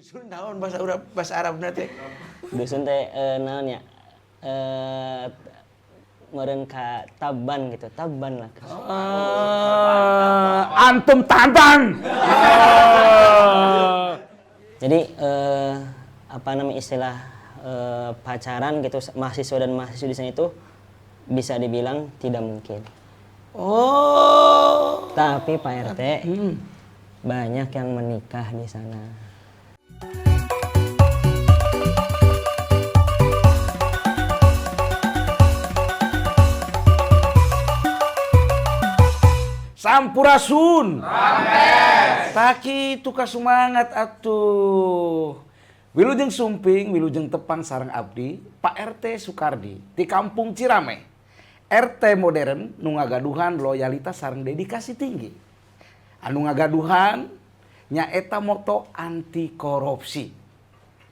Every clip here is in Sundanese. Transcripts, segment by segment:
Dusun naon bahasa Arab, bahasa Arabna teh? Dusun teh naon ya? Meureun ka taban gitu, taban lah. Antum taban. Jadi apa namanya istilah pacaran gitu mahasiswa dan mahasiswi di sana itu bisa dibilang tidak mungkin. Oh. Tapi Pak RT, banyak yang menikah di sana. Sampurasun. Tah kitu kasumangat atuh. Wilujeng sumping, wilujeng tepang sareng abdi, Pak RT Sukardi di Kampung Cirame. RT modern nu ngagaduhan loyalitas sareng dedikasi tinggi. Anu ngagaduhan nyaeta moto anti korupsi.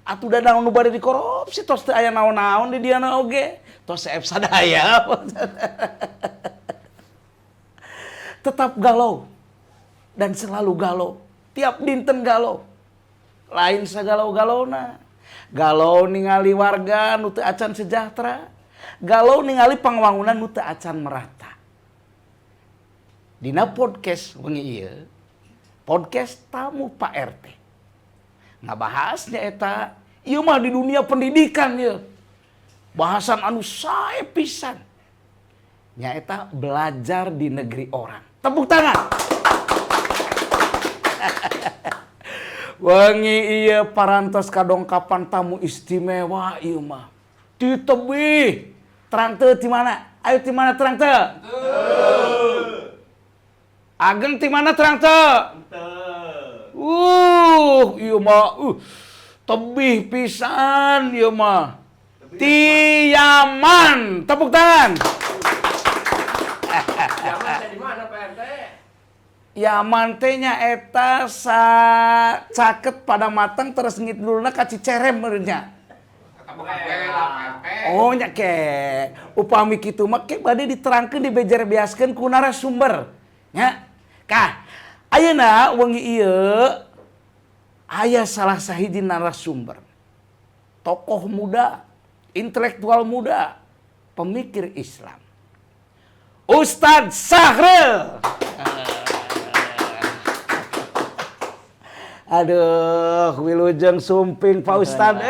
Atuh da naon nu bade dikorupsi, tos teu aya naon-naon di diana oge. Tos seep sadaya. Tetap galau dan selalu galau. Tiap dinten galau. Lain sagalau-galauna. Galau ningali warga nu teu acan sejahtera. Galau ningali pangwangunan nu teu acan merata. Dina podcast wengi ieu, podcast tamu Pak RT. Ngabahasnya eta, ieu mah di dunia pendidikan ieu. Bahasan anu sae pisan. Nyaeta belajar di negeri orang. Tepuk tangan. Wengi ieu parantos kadongkapan tamu istimewa ieu mah. Di tebih. Terang teu ti mana? Ayo ti mana terang teu? Ageng ti mana terang teu? Ieu mah tebih pisan ieu mah. Ti Yaman. Tepuk tangan. Yaman teh di mana Pak RT? Yaman teh nya eta sa caket pada matang terus ngidulna ka Cicerem meureun nya. Oh nya ke. Upami kitu mah ke bade diterangkeun dibejer-beaskeun ku narasumber. Nya. Kah, ayeuna wengi ieu aya salah sahiji narasumber. Tokoh muda, intelektual muda, pemikir Islam. Ustadz Sahril. Aduh, wilujeng sumping Pak Ustad,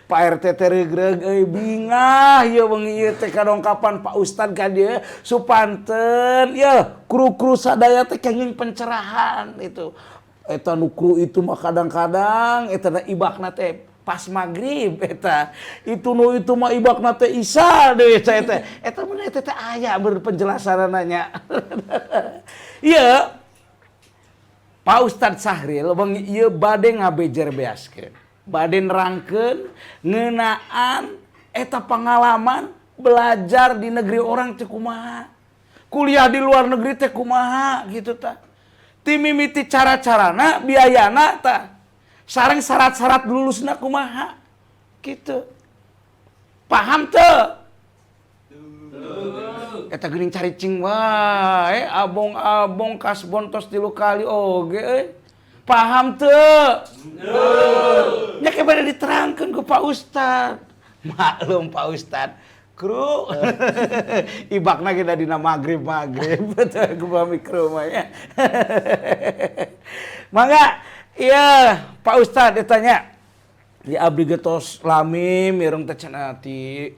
Pak RT teh regreg euy bingah ieu wengi ieu teh kadongkapan Pak Ustad ka dieu supanten ieu kru-kru sadaya teh kenging pencerahan itu. Eta nu kru itu mah kadang-kadang eta na ibakna teh pas maghrib eta. Itu nu itu mah ibakna teh isya deui eta teh. Eta mun eta teh aya berpenjelasanana nya. Ieu Pak Ustadz Sahril wengi ieu bade ngabejer beaskeun, bade nerangkeun ngeunaan eta pengalaman belajar di negeri orang teh kumaha, kuliah di luar negeri teh kumaha gitu tah. Ti mimiti cara-carana, biayana tah, sareng syarat-syarat lulusna kumaha gitu. Paham teu? Eta geuning caricing wae, abong-abong kasbon tos 3 kali oge euy. Paham teu? Nya ke bade diterangkeun ku Pak Ustad. Maklum Pak Ustad. Kru. Ibakna ge da dina magrib-magrib teu ku mikro mah nya. Mangga ieu Pak Ustad ditanya. Di abdi ge tos lami mireng teh cenah ti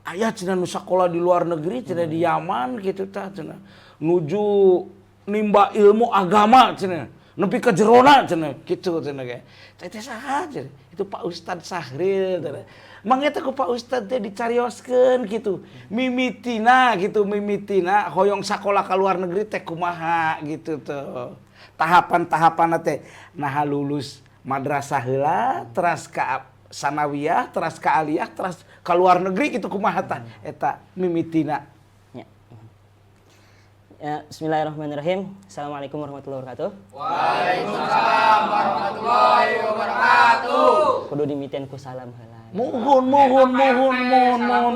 aya cenah nu sakola di luar negeri cenah di Yaman gitu tah cenah nuju nimba ilmu agama cenah nepi ka jerona cenah kitu cenah ge teh teh saha cenah itu Pak Ustad Sahril cenah mang eta ku Pak Ustad teh dicarioskeun kitu mimitina gitu mimitina hoyong sakola ka luar negeri teh kumaha gitu tuh tahapan-tahapanna teh naha lulus madrasah heula teras ka sanawiyah, teras ka aliyah, teras ka luar negeri gitu kumaha tah eta mimitina. Ya. Ya, bismillahirrahmanirrahim. Assalamualaikum warahmatullahi wabarakatuh. Waalaikumsalam warahmatullahi wabarakatuh. Kudu dimitian ku salam heula. Muhun muhun muhun muhun muhun.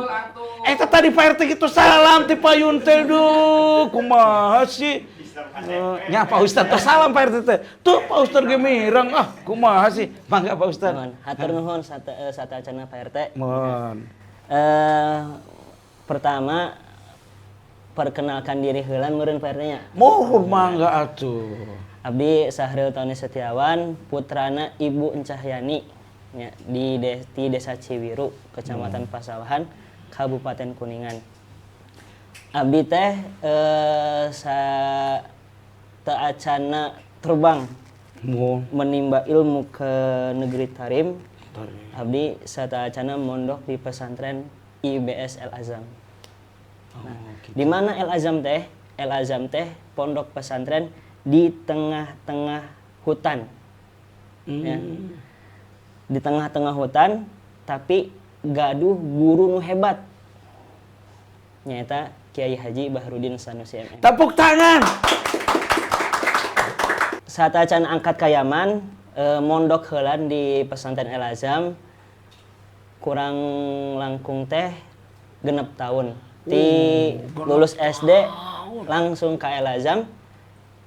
Eta tadi Pak RT gitu salam ti payun teh duh kumaha sih? Nya Pak Ustad, tos salam Pak RT teh. Tuh Pak Ustad ge mireng, ah kumaha sih? Mangga Pak Ustad. Nuhun. Hatur nuhun sata acana Pak RT. Mohon. Pertama perkenalkan diri heula meureun Pak RT nya. Mohon mangga atuh. Abdi Sahril Tony Setiawan, putrana Ibu Encahyani nya, di Desa Ciwiru, Kecamatan Pasawahan, Kabupaten Kuningan. Abdi teh sa teu acana terbang Mohon. Menimba ilmu ke negeri Tarim. Abdi sateuacanna mondok di pesantren IBS El Azam. Nah, di mana El Azam teh? El Azam teh pondok pesantren di tengah-tengah hutan. Ya. Di tengah-tengah hutan, tapi gaduh guru nu hebat. Nyaeta Kiai Haji Bahrudin Sanusi MM. Tepuk tangan. Sateuacan angkat ka Yaman, mondok heula di pesantren El Azam kurang langkung teh 6 tahun. Di lulus SD langsung ke El Azam,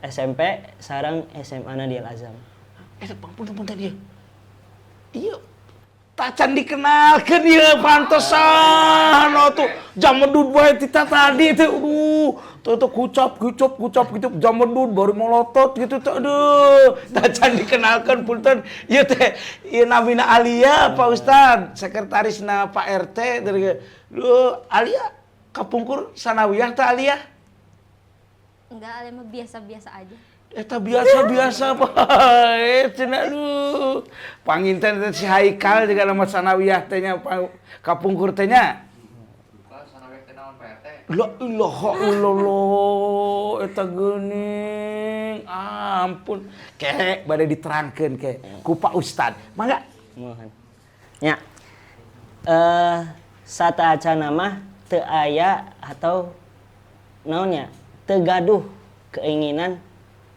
SMP sareng SMA na di El Azam. Eh, punten punten dia. Iya. Tacan dikenalkeun ieu, pantesan oh tuh jamedud wae tita tadi teh, aduh tuh tuh kucap kucap kucap gitu jamedud baru molotot gitu tuh, aduh tacan dikenalkan, punten ieu teh, ieu namina Alia, Pak Ustad, sekretarisna Pak RT dari. Duh, Alia kapungkur sanawiyah teh, Alia? Enggak, Alia mah biasa-biasa aja. Eta biasa-biasa bae cenah, aduh. Panginten teh si Haikal juga nama sanawiyah teh nya kapungkur teh nya. La ilaha illallah, eta geuning. Ampun. Ke bade diterangkeun ke ku Pak Ustad. Mangga. Mohon. Nya. Sateuacanna mah teu aya atau naonnya teu gaduh keinginan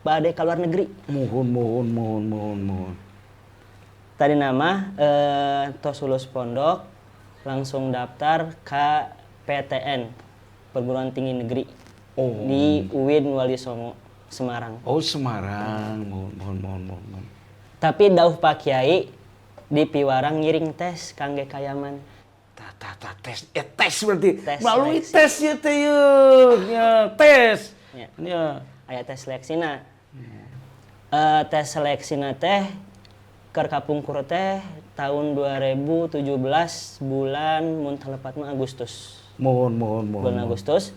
bade ka luar negeri. Mohon mohon mohon mohon mohon. Tadi nama tos lulus pondok langsung daftar ke PTN, Perguruan Tinggi Negeri, di UIN Wali Songo, Semarang. Oh, Semarang. Mohon mohon mohon mohon. Mohon. Tapi dauh Pak Kiai di piwarang ngiring tes kangge ka Yaman. Tah tah tah, tes, tes berarti Tes melalui seleksi. Tes ya teh ye. Ya, tes. Ya. Ya. Aya tes seleksina. Tes seleksina teh keur kapungkur teh tahun 2017 bulan mun teu lepat mah Agustus. Mohon mohon mohon. Bulan Mohon. Agustus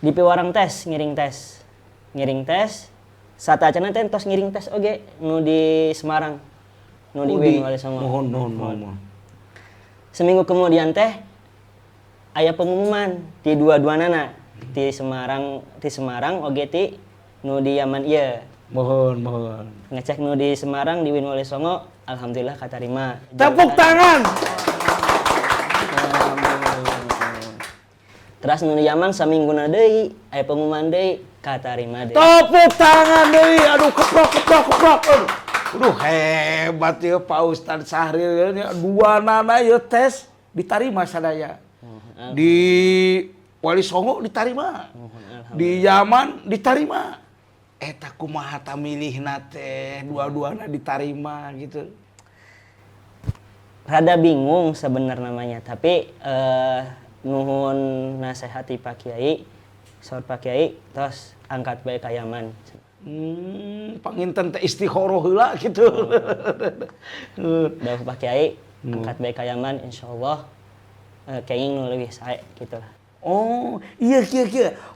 di piwarang tes, ngiring tes. Ngiring tes sateuacanna teh tos ngiring tes oge nu di Semarang. Nu di Oh, UIN Wali Songo. Mohon mohon mohon mohon. Seminggu kemudian teh aya pengumuman di dua-duanana, di Semarang oge ti nu di Yaman ieu. Mohon mohon. Ngecek nu di Semarang di UIN Wali Songo, alhamdulillah katarima. Tepuk tangan. Terus nu di Yaman samingguna deui aya pengumuman deui, katarima deui. Tepuk tangan deui. Aduh, keprok keprok keprok. Aduh. Aduh, hebat ya Pak Ustad Sahril ya. Dua nana ya tes diterima sadaya. Di Wali Songo diterima. Di Yaman diterima. Eta kumaha ta milihna teh dua-duana diterima gitu? Rada bingung sebenarnya namanya, tapi nuhun nasehati Pak Kiai, saur Pak Kiai tos angkat bae ka Yaman. Panginten teh istikharah heula gitu. Dawuh Pak Kiai angkat bae ka Yaman, insyaallah kenging nu leuwih sae gitu lah. Oh, iya.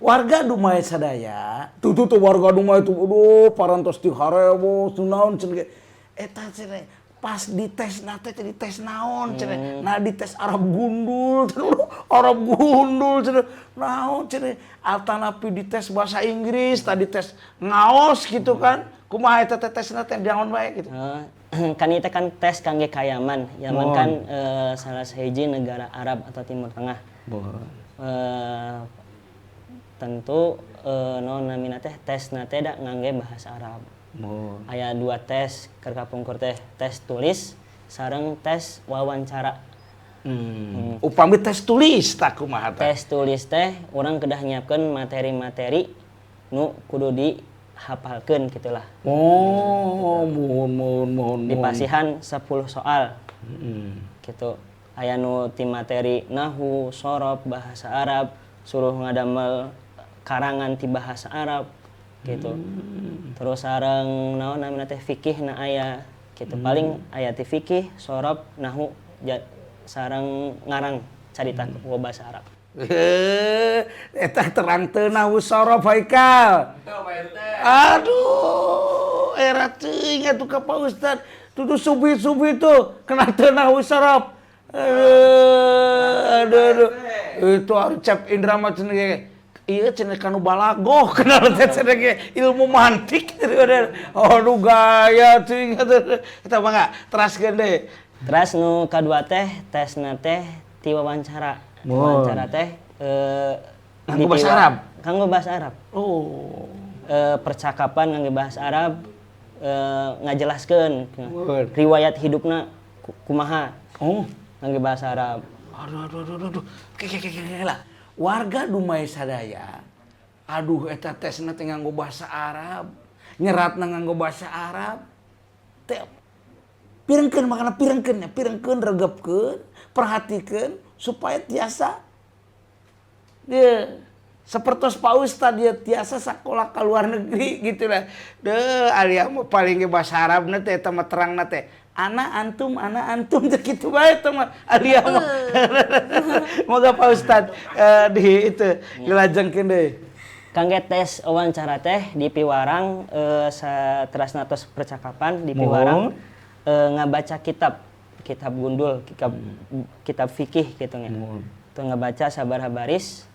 Warga Dumai sadaya. Tuh tuh tuh warga Dumai tuh, aduh, parantos di harewos, naon cenah ge. Eta cenah pas dites na teh dites naon cenah. Nah, dites Arab gundul, cenah. Aduh, Arab gundul cenah. Naon cenah. Atanapi dites bahasa Inggris, tadi tes ngaos gitu kan. Kumaha eta teh tesna teh naon bae gitu? Kan itu kan tes kangge ka Yaman. Yaman Mohon. kan salah sahiji negara Arab atau Timur Tengah. Tentu naon namina teh tes teh da ngangge bahasa Arab. Mohon. Aya dua tes keur kapungkur teh, tes tulis sareng tes wawancara. Upami tes tulis tak kumaha teh? Tes tulis teh urang kedah nyiapkeun materi-materi nu kudu di Dihafalkeun gitulah. Oh, mohon mohon mohon. Dipasihan 10 soal. Gitu. Aya nu ti materi nahu, sorof, bahasa Arab, suruh ngadamel karangan ti bahasa Arab gitu. Terus sareng naon namina teh, fikih na aya gitu. Paling aya ti fikih, sorof, nahu, sareng ngarang carita ku bahasa Arab. Eh, eta terang teu nahu sorof, Haikal? Teu, Pak RT. Aduh, era teuing atuh ka Pak Ustad. Tuh subi-subi tuh kena teu nahu sorof. Aduh, aduh, aduh. Itu harus Cep Indra mah cenah ge. Iya cenah kanu balagoh kenal teh cenah ge ilmu mantik. Aduh, gaya teuing atuh. Eta mah enggak teraskeun deui. Terus nu kadua teh tesna teh ti wawancara. Wawancara teh Nganggo bahasa Arab? Kanggo bahasa Arab. Oh. Percakapan nganggo bahasa Arab, ngajelaskeun Mohon. riwayat hidupna kumaha nganggo bahasa Arab. Aduh, aduh, aduh, aduh, aduh. Ke, ke, ke, ke, ke, lah. Warga Dumai sadaya, aduh, eta tesna teh nganggo bahasa Arab, nyeratna nganggo bahasa Arab. Teh pirengkeun, makana pirengkeun ya, pirengkeun, regepkeun, perhatikeun supaya tiasa dia sepertos Pak Ustad, dia tiasa sekolah ke luar negeri gitu lah. Deh, alia mah paling ge bahasa Arabna teh eta mah terangna teh. Ana antum, ana antum teh kitu bae teh mah alia mah. Moga Pak Ustad di itu dilajengkeun deui. Kangge tes wawancara teh di piwarang, saterasna tos percakapan di piwarang ngabaca kitab, kitab gundul, kitab kitab fikih gitu nya. Tuh ngabaca sabaraha baris,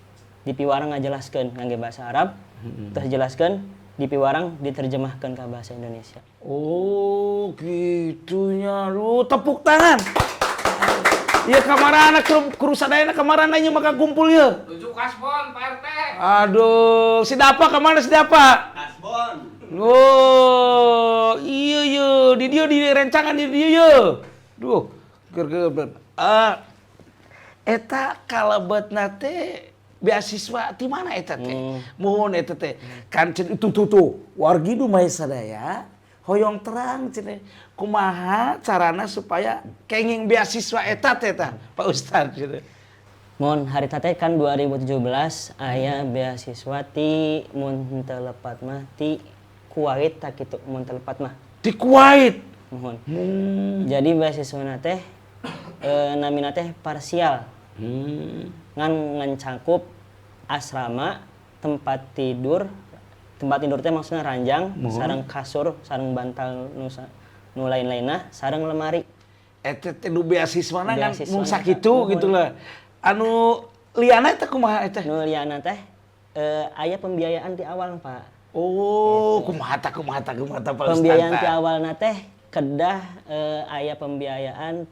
di piwarang ngajelaskeun ngangge bahasa Arab, terus jelaskeun di piwarang diterjemahkan ke bahasa Indonesia. Oh, gitunya lu, tepuk tangan. Iya, kamarana kru sadayana, kamarana nya maka kumpul ya. Tujuh kasbon, Pak RT. Aduh, si Dapa kemana, si Dapa? Kasbon. Oh, iya iya, di dia di rencangan di dia ye. Duh, ger ger. Ah, eta kalebetna teh beasiswa ti mana eta teh? Mohon eta teh. Kan itu tuh tuh, wargi Dumai sadaya hoyong terang cenah kumaha carana supaya kenging beasiswa eta teh tah, Pak Ustad gitu. Mun harita teh kan 2017 aya beasiswa ti, mun teu lepat mah ti Kuwait tak kitu, mun teu lepat mah. Di Kuwait. Mohon. Jadi beasiswa teh namina teh parsial. Ngan ngancangkup asrama, tempat tidur, tempat tidur teh maksudnya ranjang, sareng kasur, sareng bantal nu lain-lainna, sareng lemari. Eta teh nu beasiswana kan Beasiswana mung teh. sakitu Muhun. gitu lah. Anu liana teh kumaha eta? Nu liana teh aya pembiayaan di awal, Pak. Oh, kumaha tah, kumaha tah, kumaha tah, Pak Ustad, Pembiayaan tah? ti awalna teh kedah aya pembiayaan,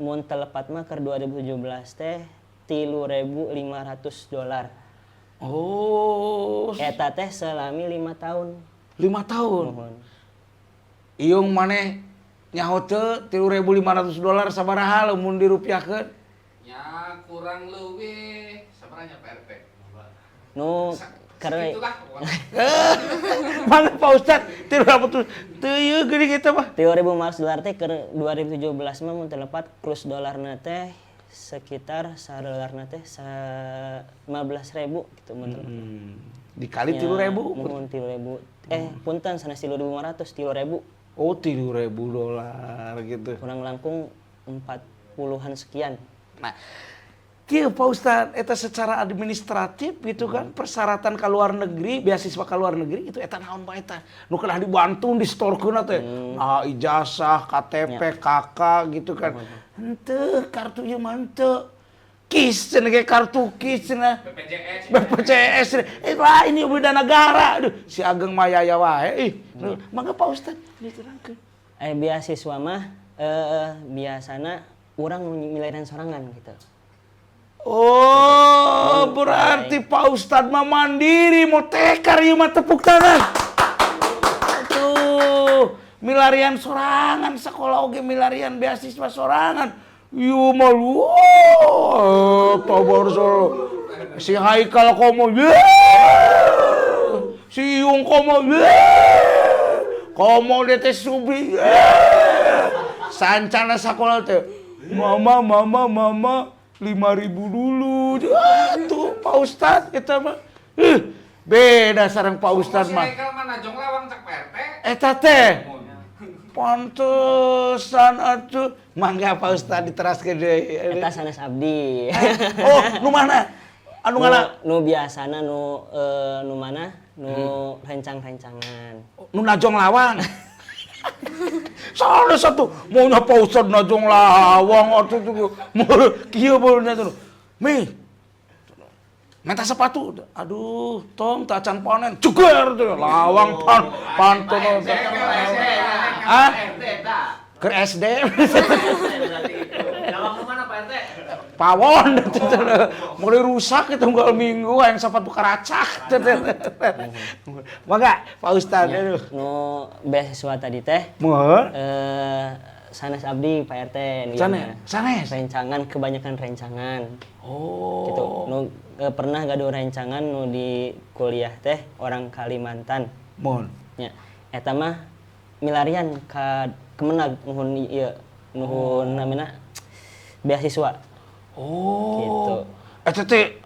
mun teu lepat mah keur 2017 teh 3.500 dolar. Oh, Eta teh selami 5 tahun. 5 tahun. Muhun. Iung maneh nyaho teu 3.500 dolar sabaraha lamun dirupiahkeun? Ya kurang lebih sebenarnya, Pak RT. Nu karena Segitulah pokoknya. Mana Pak Ustad? 300 teu ieu geuning eta mah. 3.500 dolar teh keur 2017 mah mun teu lepat kurs dolarna teh sekitar sadolarna teh sa 15.000 gitu mun teu lepat. Dikali Ya, 3.000. Muhun 3.000. Eh, punten, sanes 3.500, 3.000. Oh, 3.000 dolar gitu. Kurang langkung 40-an sekian. Nah, kieu Pak Ustad, eta secara administratif gitu kan, persyaratan ke luar negeri, beasiswa ke luar negeri itu eta naon bae eta? Nu kedah dibantu disetorkeun teh. Nah, ijazah, KTP, KK gitu kan. Henteu, kartu ieu mah henteu. KIS cenah ge, kartu KIS cenah. BPJS. BPJS cenah. Eh lah, ini beda negara. Aduh, si Ageng mah yaya wae. Ih, mangga Pak Ustad diterangkeun. Eh, beasiswa mah biasana urang nu milarian sorangan gitu. Oh, berarti Pak Ustad mah mandiri, mau tekar ieu mah, tepuk tangan. Tuh, milarian sorangan sekolah oge milarian beasiswa sorangan. Ieu mah lu, oh, tobar solo. Si Haikal komo, ye. Siung komo. Komo dia teh subi. Sancana sakola teh. Mama, mama, mama, 5.000 dulu. Ah, tuh Pak Ustad eta mah. Beda sareng Pak Ustad mah. Si Haikal mah najong lawang cek Pak RT. Eta teh. Pantesan atuh. Mangga Pak Ustad diteraskeun deui. Eta sanes abdi. Oh, nu mana? Anu ngala Nu biasana nu mana? Nu rencang-rencangan. Nu najong lawang. Soalnya satu maunya Pak Ustad najong lawang atuh tuh. Mau kieu barunya tuh. Mi. Minta sepatu. Aduh, tong tacan panen. Cuger tuh lawang pan pantun. Ah? Ke SD. Lawang mana Pak RT? Pawon mulai rusak itu unggal minggu yang sepatu karacak. Mangga Pak Ustad. Ya, Aduh. nu beasiswa tadi teh Mohon. Sanes abdi Pak RT nu ieu Sanes? mah. Sanes? Rencangan, kebanyakan rencangan. Oh. Gitu. Nu pernah gaduh rencangan nu di kuliah teh orang Kalimantan. Mohon. Nya, eta mah milarian ka Kemenag nuhun ieu, nuhun namina beasiswa. Oh. Gitu. Eta teh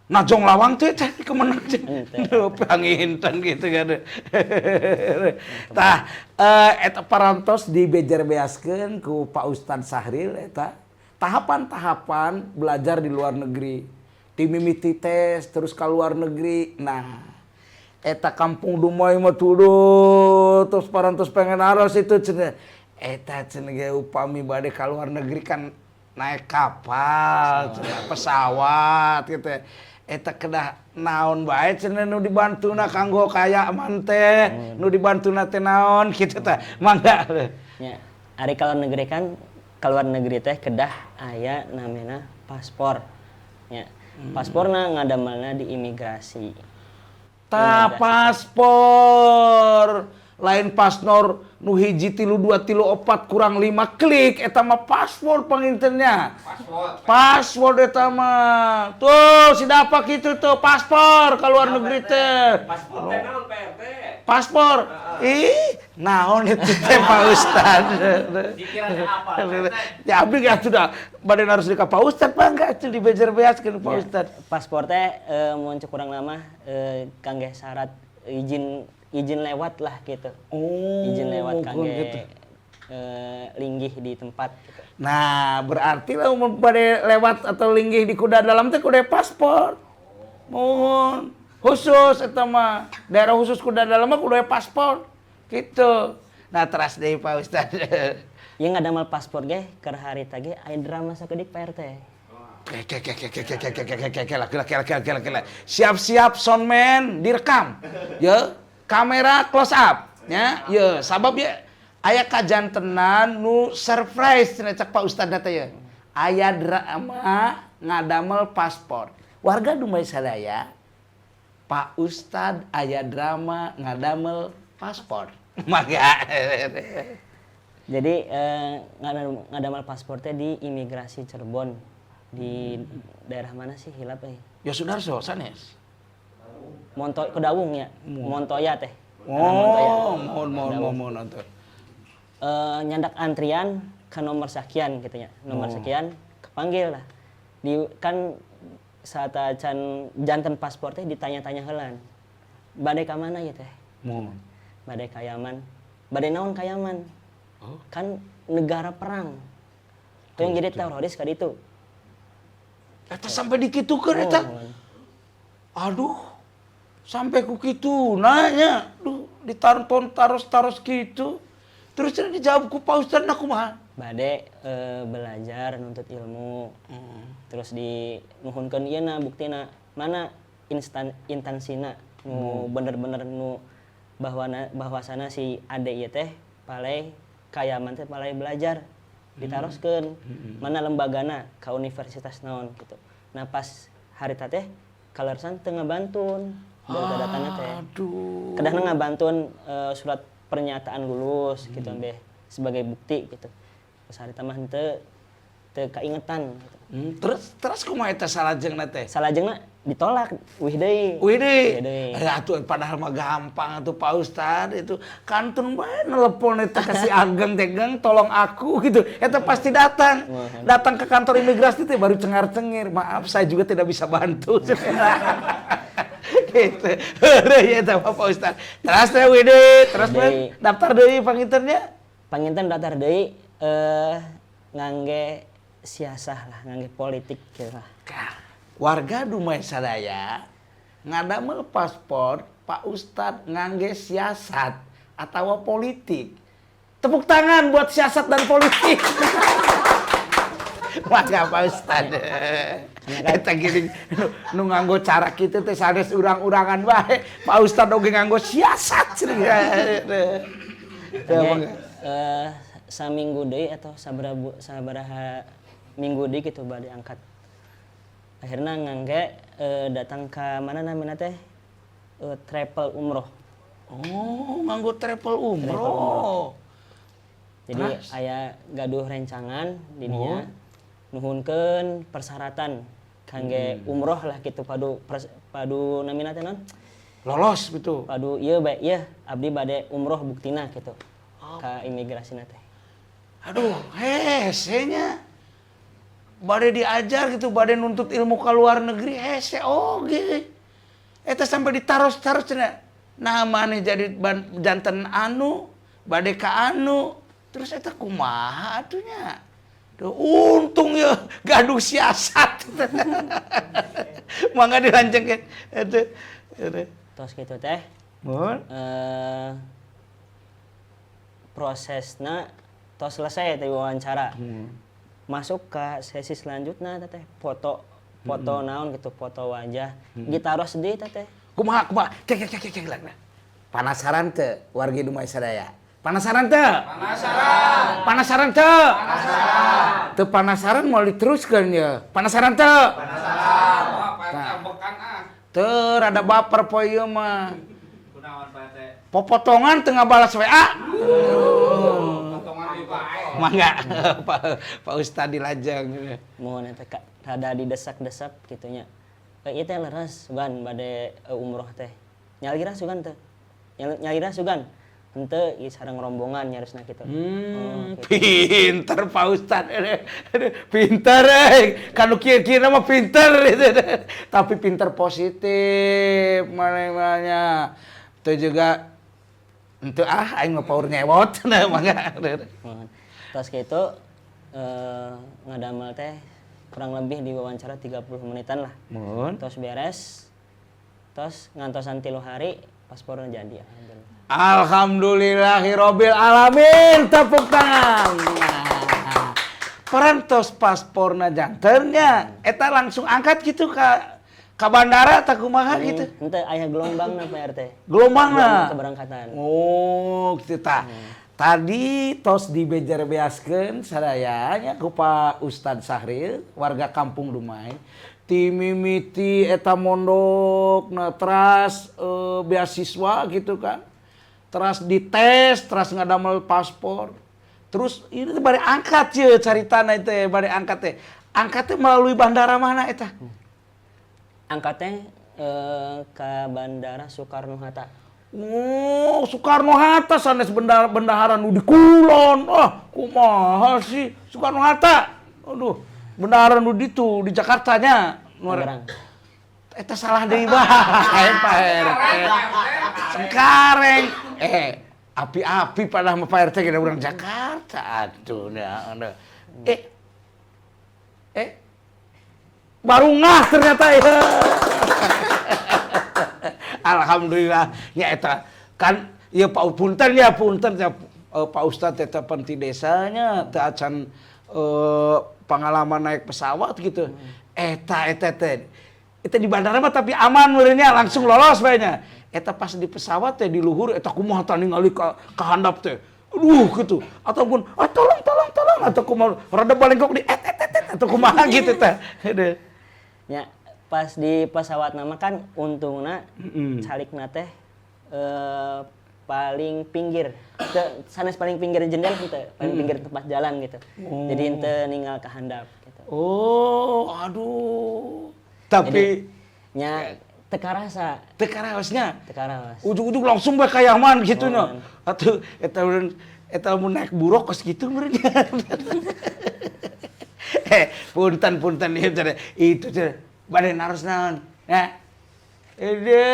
najong lawang teh teh Kemenag teh. Henteu. Duh, panginten gitu kan. Tah, eta parantos dibejer-beaskeun ku Pak Ustad Sahril eta tahapan-tahapan belajar di luar negeri. Ti mimiti tes terus ka luar negeri. Nah, eta kampung Dumai mah tuduh terus parantos pengen aros itu cenah. Eta cenah ge upami bade ka luar negeri kan naik kapal, cenah, pesawat gitu. Eta kedah naon bae cenah nu dibantuna kanggo kaya man teh, nu dibantuna teh naon kitu tah. Mangga. Nya, ari ka luar negeri kan ka luar negeri teh kedah aya namina paspor. Nya, pasporna ngadamelna di imigrasi. Ta paspor lain paspor nu 1 3 2 3 4 kurang 5 klik eta mah paspor pangintennya. Paspor. Paspor eta mah. Tuh si dapat kitu tuh paspor ka luar negeri teh. Paspor teh naon Pak RT? Paspor. Ih, naon itu teh Pak Ustad. Dikira teh apa? Pak RT? Ya abdi ge atuh da bade harus di ka Pak Ustad mah enggak atuh dibejer-beaskeun Pak Ya, Ustad. Paspor teh mun cek urang mah kangge syarat izin izin lewat lah gitu. Oh, Izin lewat kangge gitu. Linggih di tempat gitu. Nah, berarti lah mun bade lewat atau linggih di kuda dalam teh kudu paspor. Mohon khusus eta mah daerah khusus kuda dalam mah kudu paspor. Gitu. Nah, teras deui Pak Ustad. Ieu ngadamel paspor ge keur harita ge aya drama sakedik Pak RT. Ke ke ke ke ke ke ke ke ke ke ke lah ke ke ke ke ke. Siap-siap soundman direkam. Ya, kamera close up ya. Ya, sabab ya aya kajantenan nu surprise cenah cek Pak Ustad teh ya. Aya drama ngadamel paspor. Warga Dumai sadaya, Pak Ustad aya drama ngadamel paspor. Mangga. Jadi ngadamel paspor teh di imigrasi Cirebon di daerah mana sih hilap euy? Ya Sudarso sanes. Monto Kedawung ya, Montoya teh. Daerah Montoya. Oh, mohon mohon mohon mohon atuh. Nyandak antrian ke nomor sekian gitu ya. Nomor sekian kepanggil lah. Di kan saat acan janten paspor teh ditanya-tanya heulan. Bade ka mana ieu teh? Mohon. Bade ka Yaman. Bade naon ka Yaman? Oh. Kan negara perang. Tuh yang jadi teroris ka ditu. Eta sampai dikitukeun eta. Oh. Aduh. Sampai ku kitu nanya. Duh, ditarton taros-taros kitu. Terus cenah dijawab ku Pak Ustad na kumaha? Bade belajar nuntut ilmu. Terus di nuhunkeun ieu na buktina mana instan intansina nu bener-bener nu bahwana bahwasana si ade ieu teh palai ka Yaman teh palai belajar ditaroskeun mana lembagana ka universitas naon gitu. Nah pas harita teh kalersan teu ngabantun data-datana teh. Aduh. Kedahna ngabantun surat pernyataan lulus gitu ambeh sebagai bukti gitu. Pas harita mah henteu Teu kaingetan gitu. Terus terus kumaha eta salajengna teh? Salajengna ditolak wih deui. Wih deui. Wih deui. Eh, atuh padahal mah gampang atuh, Pak Ustad, itu kantun bae nelpon eta ka si Ageng teh, "Geng, tolong aku," gitu. Eta pasti datang. Datang ke kantor imigrasi teh baru cengar-cengir, "Maaf, saya juga tidak bisa bantu." Gitu. Heureui eta mah, Pak Ustad. Terus teh wih deui, terus Wih deui. Daftar deui panginten nya. Panginten daftar deui ngangge siasah lah, ngangge politik gitu lah. Kah, warga Dumai sadaya, ngadamel paspor Pak Ustad ngangge siasat atau politik. Tepuk tangan buat siasat dan politik. Mangga, Pak Ustad. Eta gini nu nganggo cara kitu teh sanes urang-urangan bae. Pak Ustad oge nganggo siasat cenah. Ngangge, saminggu deui atau sabaraha minggu deui gitu bade angkat. Akhirnya ngangge datang ke mana namanya teh, travel umroh. Oh, nganggo travel umroh. Jadi Terus? Aya gaduh rencangan di dinya nuhunkeun persyaratan kangge umroh lah gitu, padu namina teh naon? Lolos gitu. Padu ieu bae ieu abdi bade umroh buktina gitu ka imigrasina teh. Aduh, hese nya. Bade diajar gitu, bade nuntut ilmu ke luar negeri, hese oge. Eta sampai ditaros-taros cenah. Nah, maneh jadi janten anu, bade ka anu. Terus eta kumaha atuh nya? Duh, untung ya gaduh siasat. Mangga dilanjutkeun. Eta. Eta. Tos gitu teh. Mun. Prosesna tos selesai teh wawancara. Masuk ke sesi selanjutnya teh foto foto naon gitu, foto wajah. Ditaros deui teh teh. Kumaha kumaha? Cek cek cek cek lah. Penasaran teu wargi Dumai sadaya? Penasaran teu? Penasaran. Penasaran teu? Penasaran. Teu penasaran mau diteruskeun ya. Penasaran teu? Penasaran. Wah, Pak RT ambekan ah. Teu rada baper poe ieu mah. Kunaon, Pak RT? Popotongan teu ngabalas WA. Potongan di bae. Mangga Pak Ustad dilajeng. Mohon eta rada didesak-desak gitu nya. Ieu teh leres sugan bade umroh teh. Nyalira sugan teh. Nyalira sugan. Henteu ieu sareng rombongan nyarisna kitu. Oh, gitu. Pinter Pak Ustad. Aduh, pinter eh. Kanu kieu-kieu mah pinter. Tapi pinter positif mana-mana. Itu juga henteu ah aing mah paur nyewot nah mangga. Mohon. Tos kitu ngadamel teh kurang lebih diwawancara 30 menitan lah. Mun. Tos beres. Tos ngantosan 3 hari paspornya jadi, alhamdulillah. Alhamdulillahirabbil alamin. Tepuk tangan. Nah, parantos pasporna jantennya eta langsung angkat gitu ka bandara tak kumaha gitu? Henteu, aya gelombangna, Pak RT. Gelombangna. Gelombang keberangkatan. Oh, gitu tah. Tadi tos dibejer-beaskeun sadaya nya ku Pak Ustad Sahril, warga Kampung Dumai. Ti mimiti eta mondok, nah teras beasiswa gitu kan. Teras dites, teras ngadamel paspor. Terus ini teh bade angkat ye caritana teh, bade angkat teh. Angkat teh melalui bandara mana eta? Angkatnya ke Bandara Soekarno Hatta. Oh, Soekarno Hatta, sanes bendahara nu di kulon. Ah, kumaha sih Soekarno Hatta? Aduh, bendahara nu ditu di Jakarta nya. Tangerang. Eta salah deui bae, Pak RT. Cengkareng. Eh, api-api pada sama Pak RT kita urang Jakarta atuh nya. Eh. Eh. Baru ngah ternyata ya. Alhamdulillah ya eta kan ya Pak, punten ya, punten ya, Pak Ustadz eta penti desanya teu acan pengalaman naik pesawat gitu. Eta eta teh eta di bandara mah tapi aman meureunnya, langsung lolos bae nya. Eta pas di pesawat teh di luhur eta kumaha tah ningali ka handap teh? Aduh gitu. Ataupun ah tolong tolong tolong atau kumaha rada balengkok di et et et, et atau kumaha gitu teh. Aduh. Ya, pas di pesawat nama kan untungna calikna teh paling pinggir. Teu sanes paling pinggir jendela henteu, paling pinggir tempat jalan gitu. Jadi henteu ninggal ka handap gitu. Oh, aduh. Tapi nya teu karasa, teu karaosnya. Teu karaos. Ujug-ujug langsung bae ka Yaman gitu nya. Atuh eta meureun eta mun naik buruk kos kitu meureun. Eh, punten punten ieu teh. Itu teh bade naros naon? Ya. Ede.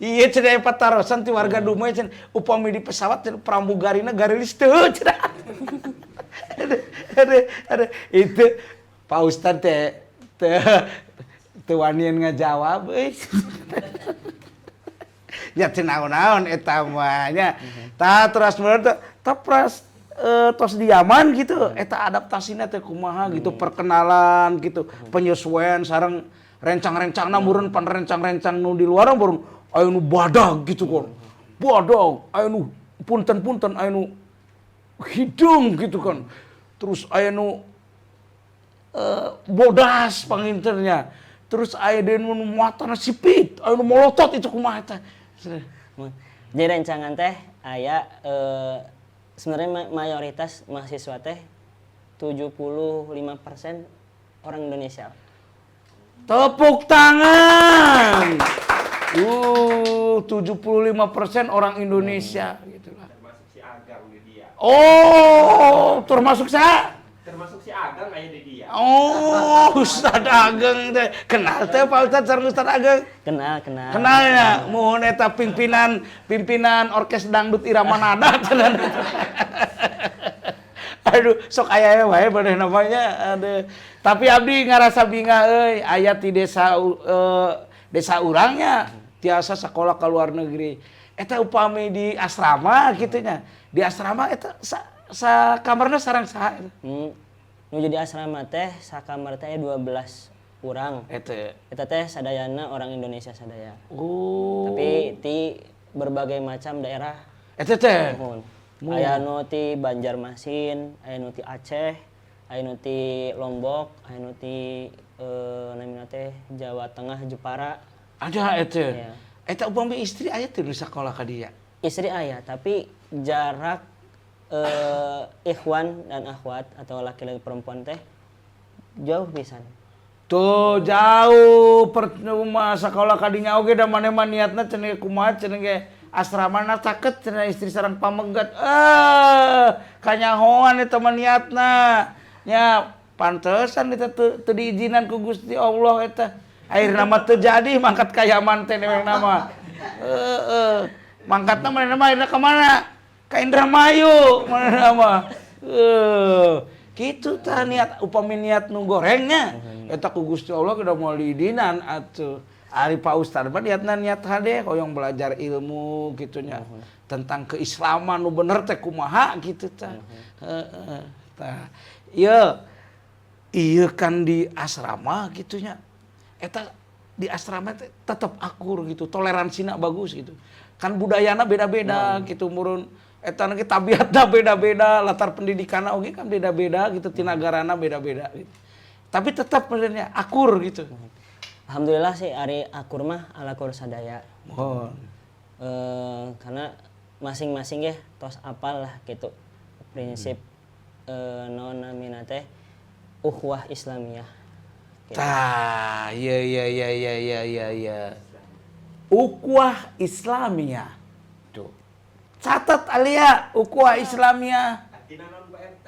Iya cenah patarosan ti warga Dumai cenah upami di pesawat cenah pramugarina garilis teu cenah. Aduh, aduh, aduh. Itu Pak Ustad teh teu teu wanian ngajawab euy. Ya teu naon-naon eta mah nya. Tah terus meureun teh tah tos di Yaman gitu eta adaptasina teh kumaha gitu, perkenalan gitu, penyesuaian sareng rencang-rencangna meureun pan rencang-rencang nu di luar meureun aya nu badag gitu kan. Badag, aya nu punten-punten aya nu hidung gitu kan. Terus aya nu bodas panginternya. Terus aya deui nu matana sipit, aya nu molotot, itu kumaha eta? Jadi rencangan teh aya sebenarnya mayoritas mahasiswa teh 75% orang Indonesia. Tepuk tangan. 75% orang Indonesia gitu lah. Termasuk si Agang di dia. Oh, termasuk saya? Termasuk si Agang aya di dia. Oh, Ustad Ageng teh. Kenal teh Pak Ustad sareng Ustad Ageng? Kenal, kenal. Kenal ya, muhun eta pimpinan pimpinan orkes dangdut Irama Nada cenah. Aduh, sok aya wae bade namanya. Aduh. Tapi abdi ngarasa bingah euy, aya ti desa desa urangnya tiasa sekolah ke luar negeri. Eta upami di asrama gitu nya. Di asrama eta sa kamarna sareng saha eta? Nu jadi asrama teh sakamar teh 12 urang. Eta. Eta teh sadayana orang Indonesia sadaya. Oh. Tapi ti berbagai macam daerah. Eta teh. Muhun. Aya nu ti Banjarmasin, aya nu ti Aceh, aya nu ti Lombok, aya nu ti namina teh Jawa Tengah, Jepara. Ada eta. Iya. Eta upami istri aya teu nu sakola ka dia? Istri aya, tapi jarak ikhwan dan akhwat atau laki-laki perempuan teh jauh pisan. Tuh jauh percuma sekolah kadinya oge da maneh mah niatna cenah kumaha cenah ge asramana caket cenah istri sareng pamegat. Eh, kanyahoan eta mah niatna. Nya pantesan eta teu teu diizinan ku Gusti Allah eta. Akhirna mah teu jadi mangkat ka Yaman teh dewekna mah. Heeh. Mangkatna manehna mah akhirna ka mana? Ka Indramayu manehna mah. Heuh. Kitu tah niat upami niat nu gorengnya eta ku Gusti Allah kudu moal diidinan atuh. Ari Pak Ustad mah niatna niat hade hoyong belajar ilmu gitu nya tentang keislaman nu bener teh kumaha gitu tah. Heeh. Tah. Ieu ieu kan di asrama gitu nya. Eta di asrama teh tetep akur gitu, toleransina bagus gitu. Kan budayana beda-beda gitu murun eta ge tabiatna beda-beda, latar pendidikanna oge kan beda-beda gitu, ti nagarana beda-beda gitu. Tapi tetap sebenarnya akur gitu. Alhamdulillah sih ari akur mah alakur sadaya. Mohon. Karena masing-masing ya tos apal lah gitu prinsip naon namina teh ukhuwah Islamiyah. Gitu. Tah, iya iya iya iya iya iya iya. Ukhuwah Islamiyah. Tuh. Catat Alia, ukhuwah Islamiyah. Artina naon Pak RT?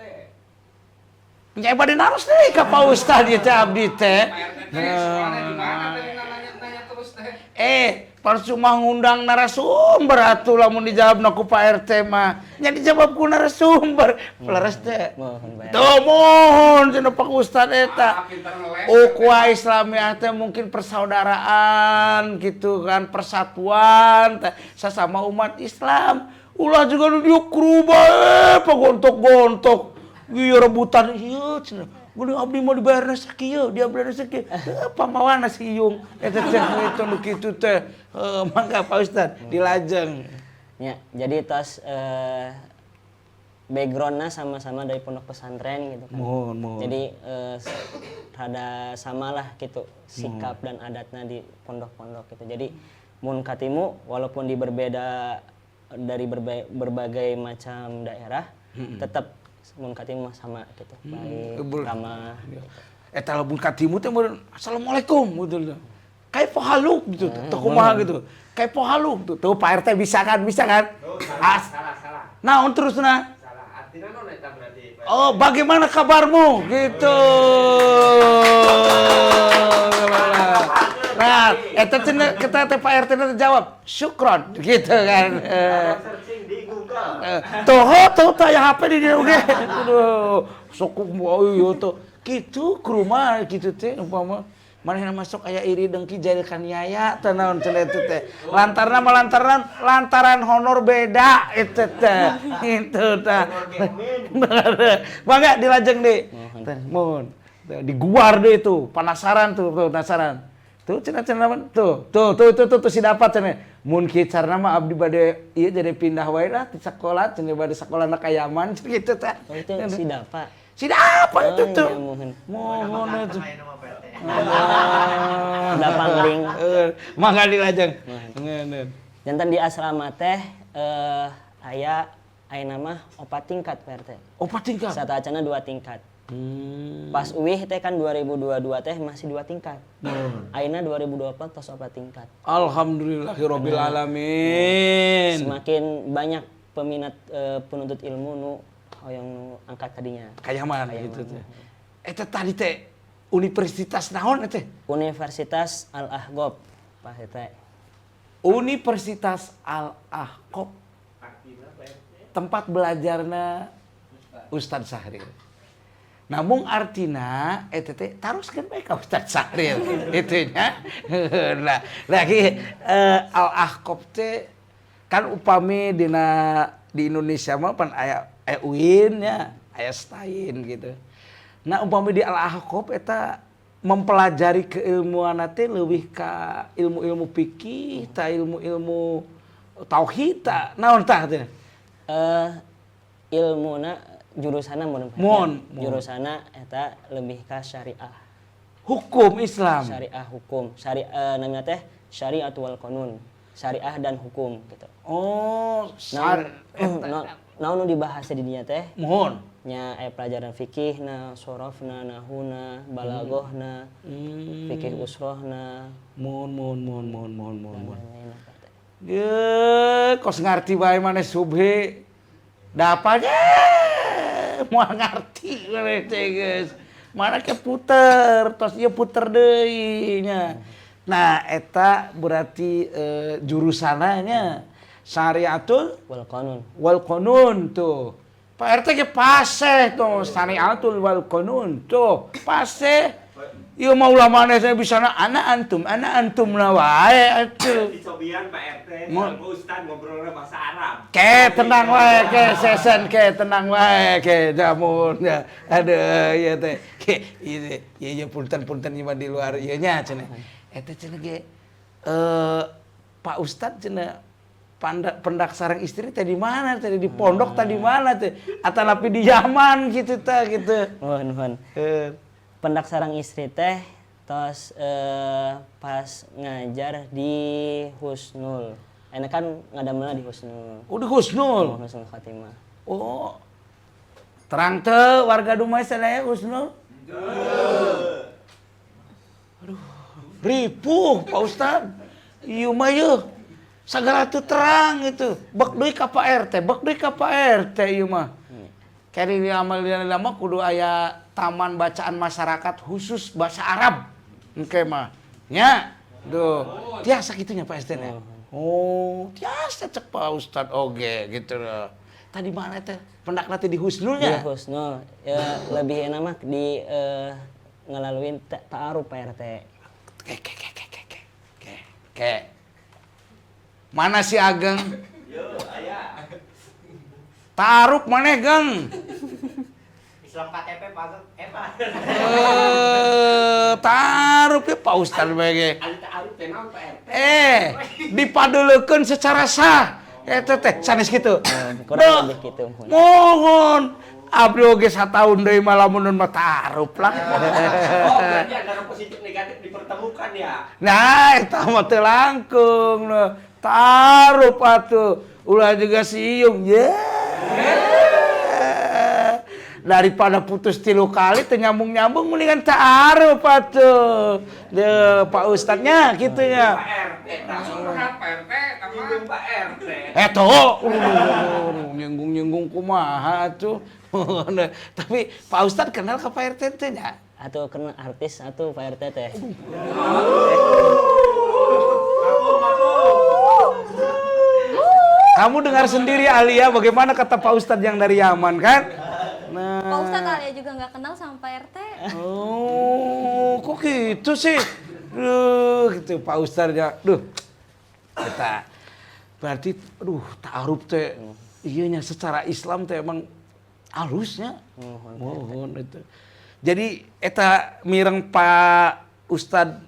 Nya bade naros deui ka Pak Ustad ieu teh abdi teh. Pak RT teh sekolahnya di mana tadi nanya-nanya terus teh. Eh, percuma ngundang narasumber atuh lamun dijawabna ku Pak RT mah. Nya dijawab ku narasumber. Leres teh. Mohon Pak RT. Tuh mohon cenah Pak Ustad eta. Ah, pintar ngeles. Ukhuwah Islamiyah teh mungkin persaudaraan gitu kan, persatuan teh sesama umat Islam. Ulah juga nu dieu bae pagontok-gontok. Ieu rebutan ieu cenah. Geuning abdi mah dibayarna sakieu, dia bayarna sakieu. Heuh, pamawana si Iyung. Eta teh itu nu kitu teh. Heuh, mangga Pak Ustad dilajeng. Ya, jadi tos backgroundnya sama-sama dari pondok pesantren gitu kan. Mohon, mohon. Jadi rada samalah gitu sikap dan adatnya di pondok-pondok gitu. Jadi Mun katimu walaupun di berbeda dari berbagai macam daerah, tetap mun katimu mah sama gitu. Baik, ramah. Eta lamun katimu teh meureun assalamualaikum gitu. Kaifa haluk gitu, teu kumaha gitu. Kaifa haluk tuh. Tuh Pak RT bisa kan? Bisa kan? Oh, salah, salah, salah. Naon terusna? Salah. Artinya non eta berarti. Pak. Oh, bagaimana kabarmu? Gitu. Nah, eta cenah kita teh Pak RT teh jawab, syukron gitu kan. Searching di Google. Tuh, tuh tah aya HP di dieu oge. Aduh, sok ieu tuh. Kitu ke rumah kitu teh umpama manehna masuk aya iri dengki jahil kaniaya teh naon cenah eta teh. Lantarna mah lantaran honor beda eta teh. Itu tah. Mangga dilajeng deui. Mohon. Diguar deui itu, penasaran tuh, penasaran. Tuh cenah-cenah tuh, tuh tuh tuh tuh, tuh si dapat cenah. Mun kieu carana mah abdi bade ieu jadi pindah wae lah di sekolah cenah bade sekolah na ka Yaman gitu teh. Oh, itu si Dapa. Si Dapa itu Oh, tuh. iya, mohon. Mohon itu. Dapa ngering. Mangga dilajeng. Ngeuneuh. Jantan di asrama teh aya ayeuna mah 4 tingkat Pak RT. Opat tingkat. Sateuacanna 2 tingkat. Pas uih teh kan 2022 teh masih 2 tingkat. Ayeuna 2024 tos 4 tingkat. Alhamdulillahirabbil alamin. Semakin banyak peminat penuntut ilmu nu hoyong nu angkat tadinya. Kayaman gitu teh. Eta tadi teh universitas naon teh? Universitas Al-Ahqaf Pak RT. Universitas Al-Ahqaf. Tempat belajarna Ustadz Sahril. Namun artina eta teh taruskeun bae ka Ustadz Sahril itu nya. Nah, lagi Al-Ahqaf teh kan upami dina di Indonesia mah pan aya UIN nya, aya STAIN gitu. Nah, upami di Al-Ahqaf eta mempelajari keilmuan teh leuwih ka ilmu-ilmu fikih, ta ilmu-ilmu tauhid ta naon tah teh? Ilmuna jurusanna mun Mun. Jurusanna eta lebih ka syariah. Hukum Islam. Syariah hukum. Syariah namanya teh syariat wal qanun. Syariah dan hukum gitu. Oh, naon nu dibahas di dinya teh? Mohon. Nya aya pelajaran fikihna, sorofna, nahuna, balagohna, fikih usrohna. Mohon. Ye, kos ngarti bae maneh Subhi. Dapatnya moal ngarti maneh teh geus. Mana ke puter, tos ieu puter deui nya. Nah, eta berarti jurusananya syariatul wal qanun. Wal qanun tuh. Pak RT ge paseh tuh syariatul wal qanun tuh paseh. Ieu mah ulah maneh saya bisa na ana antum na wae atuh. Dicobian Pak RT, sama Ustad ngobrolnya bahasa Arab. Ke tenang wae ke sesen ke tenang wae ke jamun ya. Aduh ieu teh. Ke ieu ieu punten-punten ieu mah di luar ieu nya cenah. Eta cenah ge Pak Ustad cenah pendak sareng istri teh di mana teh di pondok teh di mana teh atanapi di Yaman gitu teh gitu. Mohon. Pendak sareng istri teh tos pas ngajar di Husnul. Enak kan ngadamelna di Husnul. Oh, di Husnul. Oh, Husnul Khatimah. Oh. Terang teu warga Dumai sadaya Husnul? Aduh, ripuh Pak Ustad. Ieu mah yeuh. Sagala teu terang itu. Bek deui ka Pak RT, bek deui ka Pak RT ieu mah. Kari di amal di lama kudu aya taman bacaan masyarakat khusus bahasa Arab. Engke mah. Nya. Duh, tiasa kitu nya Pak ST nya. Oh, tiasa cek Pak Ustad oge gitu loh. Tadi mana teh? Pendakna teh di Husnulnya? Di Husnul. Ya, lebih enak mah di ngelaluin ta'aruf Pak RT. Ke. Ke. Mana si Ageng? Yo, aya. Ta'aruf maneh, Geng? Islam KTP Pak Ageng, Pak. Ta'aruf ya Pak Ustad bae. Ari ta'aruf teh naon Pak RT? Dipadeulekeun secara sah. Eta teh sanes kitu. Kurang lebih kitu, mohon. Mohon. Abdi oge sataun deui mah lamun mah ta'aruf lah. Oh, berarti antara positif negatif dipertemukan ya. Nah, eta mah teu langkung nu. Taruh atuh. Ulah juga siung. Yeah. Daripada putus 3 kali teu nyambung-nyambung mendingan taruh atuh. Deuh, Pak Ustadnya kitu nya. Pak RT. Curhat Pak RT, apa? Nyinggung Pak RT. Tuh, nyinggung-nyinggung kumaha tuh. Tapi Pak Ustadz kenal ke Pak RT teh nya? Atau kenal artis atau Pak RT teh. Kamu dengar sendiri Alia bagaimana kata Pak Ustadz yang dari Yaman kan? Nah. Pak Ustadz Alia juga nggak kenal sama Pak RT. Oh, kok gitu sih? Duh, gitu Pak Ustadznya. Duh, kita berarti, aduh, ta'aruf teh, iya nya secara Islam teh emang halusnya. Mohon itu. Jadi eta mireng Pak Ustadz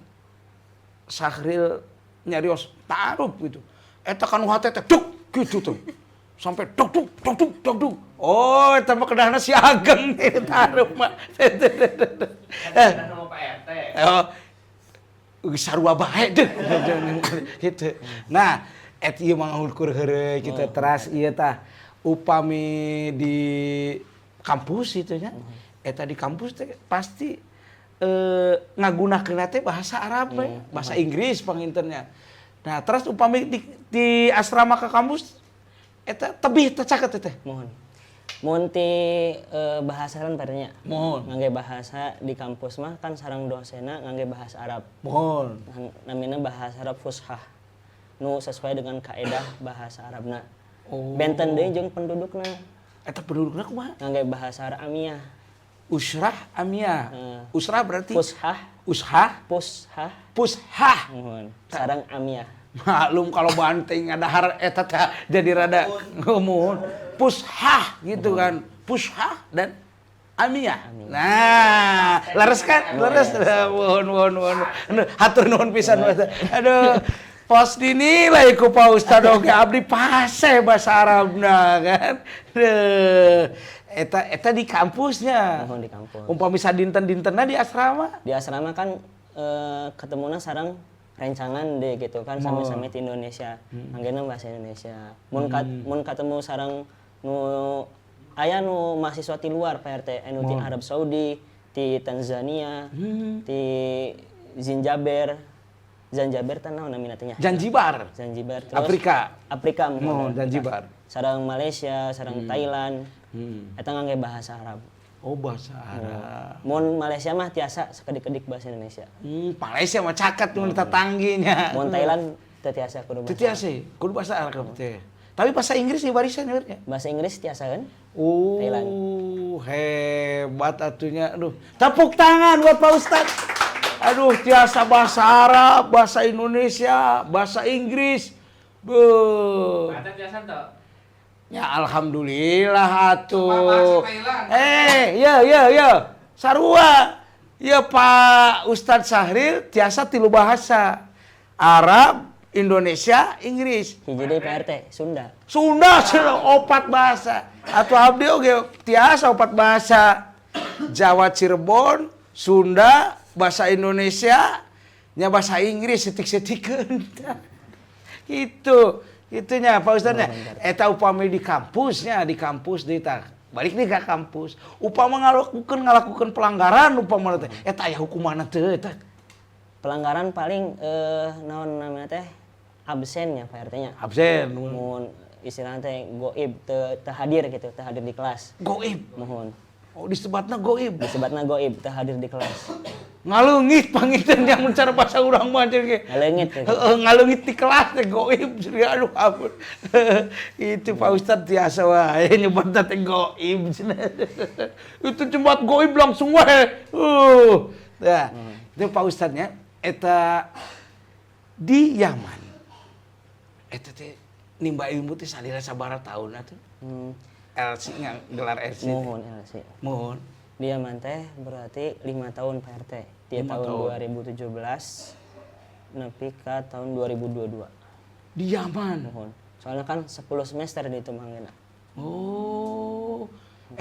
Sahril nyarios ta'aruf gitu. Eta kanu hate teh duk gitu tuh. Sampai duk duk duk duk duk duk. Oh, eta mah kedahna si Ageng ta'aruf mah. Sama Pak RT. Oh, sarua bae deh. Gitu. Nah, et ieu mah ngukur heureuy kitu teras ieu tah upami di kampus itu nya. Eta di kampus teh pasti ngagunakeun teh bahasa Arab we, bahasa Inggris pangintennya. Nah, terus upami di asrama ke kampus eta tebih teh caket teh. Mohon. Mun ti bahasa kan nya. Mohon. Ngangge bahasa di kampus mah kan sareng dosenna ngangge bahasa Arab. Mohon. Namina bahasa Arab fushah. Nu sesuai dengan kaedah bahasa Arabna. Oh. Benten deui jeung pendudukna. Eta pendudukna kumaha? Ngangge bahasa Arab amiyah. Usrah amiyah. Usrah berarti Fushah. Ushah. Pushah. Pushah. Mohon. Sareng amiyah. Maklum kalau banting ada har eta teh jadi rada ngomong pushah gitu kan. Pushah dan amiyah. Nah, leres kan? Leres. Mohon mohon mohon. Hatur nuhun pisan. Aduh. Pos dinilai ku Pak Ustad oge abdi pase bahasa Arabna kan. Eta eta di kampusnya. Mohon di kampus. Umpami sadinten-dintenna di asrama. Di asrama kan ketemuna sareng rencangan deh gitu kan sami-sami di Indonesia. Anggena bahasa Indonesia. Mun mun ketemu sareng nu aya nu mahasiswa ti luar Pak RT, anu ti Arab Saudi, ti Tanzania, ti Zinjaber. Zanjaber teh naon namina teh nya? Zanzibar. Zanzibar terus Afrika. Afrika mohon Zanzibar. Sareng Malaysia, sareng Thailand. Eta ngangge bahasa Arab. Oh, bahasa Arab. Mun Malaysia mah tiasa sakedik-kedik bahasa Indonesia. Malaysia mah caket mun tetangginya. Mun Thailand teu tiasa kudu bahasa. Teu tiasa, kudu bahasa Arab teh. Tapi bahasa Inggris di barisan nya. Bahasa Inggris tiasa kan? Oh, Thailand. Hebat atunya. Aduh, tepuk tangan buat Pak Ustad. Aduh, tiasa bahasa Arab, bahasa Indonesia, bahasa Inggris. Beuh. Ada tiasa tuh. Ya alhamdulillah atuh. Bahasa Ya ya. Sarua. Ya Pak Ustadz Sahril tiasa 3 bahasa. Arab, Indonesia, Inggris. Hiji deui Pak RT, Sunda. Sunda 4 bahasa. Atau abdi oge tiasa 4 bahasa. Jawa Cirebon, Sunda, bahasa Indonesia, nya bahasa Inggris setik-setikeun. Gitu. Itunya Pak Ustadznya. Eta upami di kampusnya, di kampus deui tah. Balik nih ke kampus. Upama ngalakukeun pelanggaran upama teh. Eta aya hukumanna teu eta. Pelanggaran paling naon namanya teh absennya Pak RT-nya. Absen. Mun istilahna teh goib teu hadir gitu, teu hadir di kelas. Goib. Mohon. Oh, disebatna goib. Disebatna goib, teu hadir di kelas. Ngaleungit panginten yang cara bahasa urang mah cenah ge. Ngaleungit gitu. Heeh, ngaleungit di kelas teh goib cenah aduh ampun. Itu Pak Ustad tiasa wae nyebatna teh goib cenah. Itu nyebat goib langsung wae. Nah, itu Pak Ustadnya eta di Yaman. Eta teh nimba ilmu teh salila sabaraha taun atuh? LC gelar LC. Mohon LC. Mohon. Di Yaman teh berarti 5 tahun Pak RT. Di tahun 2017 nepi ka tahun 2022. Di Yaman. Mohon. Soalnya kan 10 semester di itu manggena. Oh.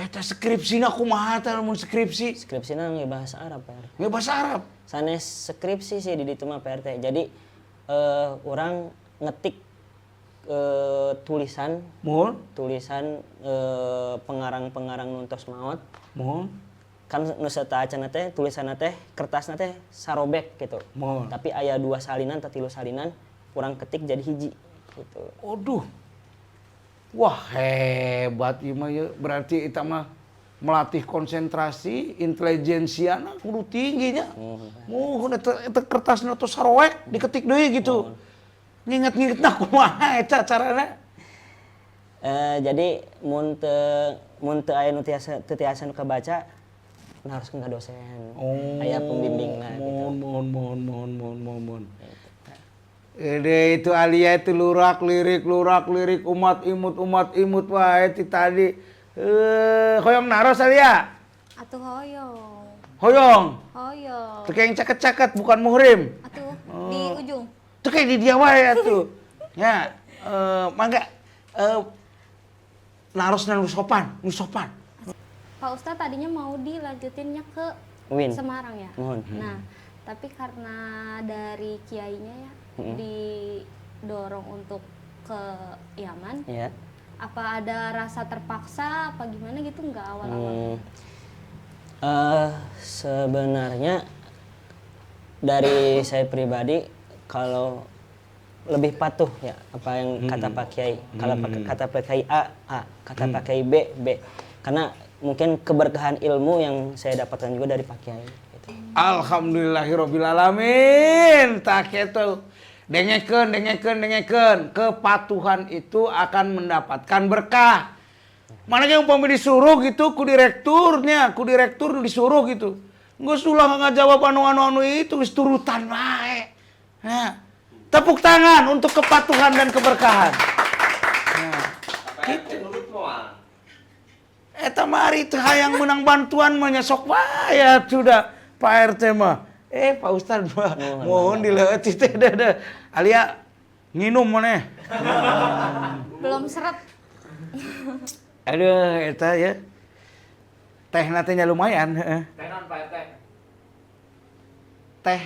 Eta skripsina kumaha teh lamun skripsi? Skripsina nggak bahasa Arab, Pak RT. Nggak bahasa Arab. Sanes skripsi sih di ditu mah, Pak RT. Jadi urang ngetik tulisan Muhun, tulisan pengarang-pengarang nu tos maot muhun. Kan nu sateuacanna teh tulisanna teh kertasna teh sarobek gitu. Muhun. Tapi aya dua salinan atau tilu salinan, urang ketik jadi hiji gitu. Aduh. Wah, hebat ieu mah ye. Berarti eta mah melatih konsentrasi, intelijensiana kudu tinggi nya. Muhun, eta kertasna tos saroek diketik deui gitu. Nginget-ngingetna kumaha eta carana? Jadi mun teu aya nu tiasa teu tiasa nu kabaca, nah harus ka dosen. Aya pembimbingna gitu. Mohon, mohon, mohon, mohon, mohon, mohon, mohon. Ede itu Alia itu lurak lirik lurak lirik umat imut umat imut wae ti tadi. Eh, hoyong naros, Alia? Atuh hoyong. Hoyong. Hoyong. Teu yang caket-caket bukan muhrim. Atuh di ujung. Teu kayak di dia wae atuh. Ya, mangga naros nu sopan, nu sopan. Pak Ustadz tadinya mau dilanjutinnya ke UIN. Semarang ya. Muhun. Nah, tapi karena dari kiainya ya didorong untuk ke Yaman, apa ada rasa terpaksa apa gimana gitu nggak awal-awal? Sebenarnya dari saya pribadi kalau lebih patuh ya apa yang kata Pak Kiai. Kalau kata Pak Kiai A, A, kata Pak Kiai B, B. Karena mungkin keberkahan ilmu yang saya dapatkan juga dari Pak Kiai. Gitu. Alhamdulillahirabbil alamin. Tah kitu. Dengekeun, dengekeun, dengekeun. Kepatuhan itu akan mendapatkan berkah. Mana yang umpama disuruh gitu ku direkturnya, ku direktur disuruh gitu. Geus ulah ngajawab anu-anu anu itu geus turutan wae. Nah, tepuk tangan untuk kepatuhan dan keberkahan. Nah, Apa gitu. Nurut moal. Eta mari teu hayang menang bantuan mah nya sok wae sudah Pak RT mah. Eh, Pak Ustad mah mohon dileutik teh dah dah. Alia nginum maneh. Belum seret. Aduh, eta ya. Teh teh nya lumayan, heeh. Teh naon, Pak RT? Teh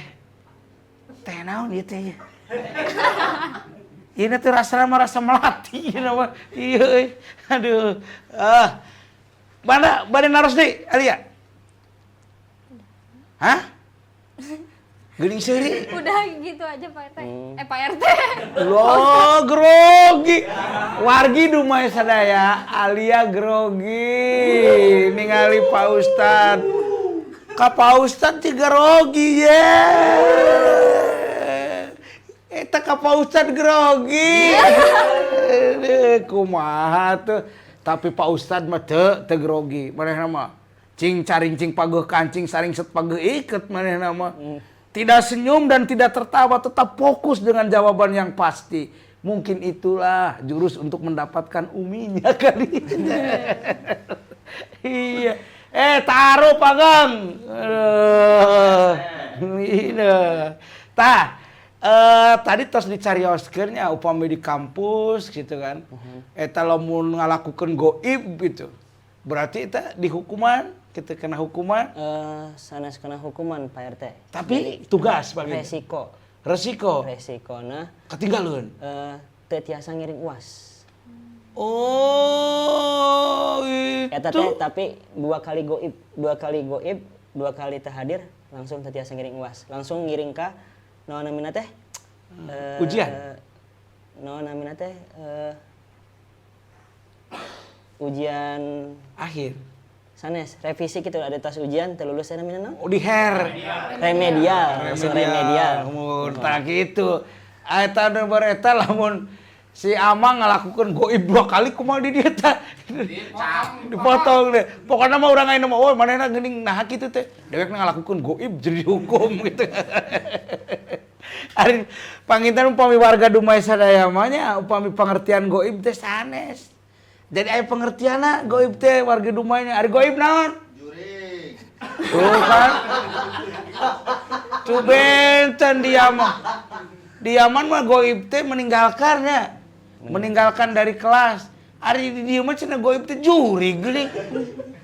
teh naon ieu teh? Ini tuh rasanya mah rasa melati ieu mah. Iya euy. Aduh. Ah. Mana bade naros deui, Alia? Hah? Geuning seuri. Udah gitu aja, Pak RT. Eh, Pak RT. Loh, grogi. Wargi dumay sadaya, Alia grogi. Ningali Pak Ustad. Ka Pak Ustad teh grogi ye. Eta ka Pak Ustad grogi. Aduh, kumaha tuh. Tapi Pak Ustad mah teu grogi. Manehna mah cing caring cing pageuh kancing saring set pageuh iket manehna mah. Tidak senyum dan tidak tertawa, tetap fokus dengan jawaban yang pasti. Mungkin itulah jurus untuk mendapatkan uminya kali. Iya. Eh, taruh Pagang. Aduh. Iya. Tah, tadi tos dicarioskeun nya upami di kampus gitu kan. Eta lamun ngalakukeun goib gitu. Berarti eta dihukuman, kita kena hukuman. Sanes kena hukuman, Pak RT. Tapi tugas bagi Resiko. Resiko. Resikona Ketinggalan. Teu tiasa ngiring UAS. Oh, Eta itu. Teh tapi dua kali goib, dua kali goib, dua kali teu hadir, langsung teu tiasa ngiring UAS. Langsung ngiring ka naon namina teh? Ujian? Naon namina teh? Ujian Akhir. Sanes, revisi gitu ada tes ujian teu lulus namina naon? Oh, di hair. Remedial, langsung remedial. Mun tah gitu. Eta nu eta lamun si Amang ngalakukeun goib dua kali kumaha di dieu tah? Dipotong deh. Pokoknya mah urang ayeuna mah oh manehna geuning naha kitu teh. Dewekna ngalakukeun goib jadi dihukum gitu. Ari panginten upami warga Dumai sadaya mah nya upami pengertian goib teh sanes. Jadi aya pengertianna goib teh warga Dumai nya. Ari goib naon? Jurig. Tuh kan. Tuh benten dia mah. Di Yaman mah goib teh meninggalkannya. Meninggalkan dari kelas. Ari di dieu mah cenah goib teh jurig geuning.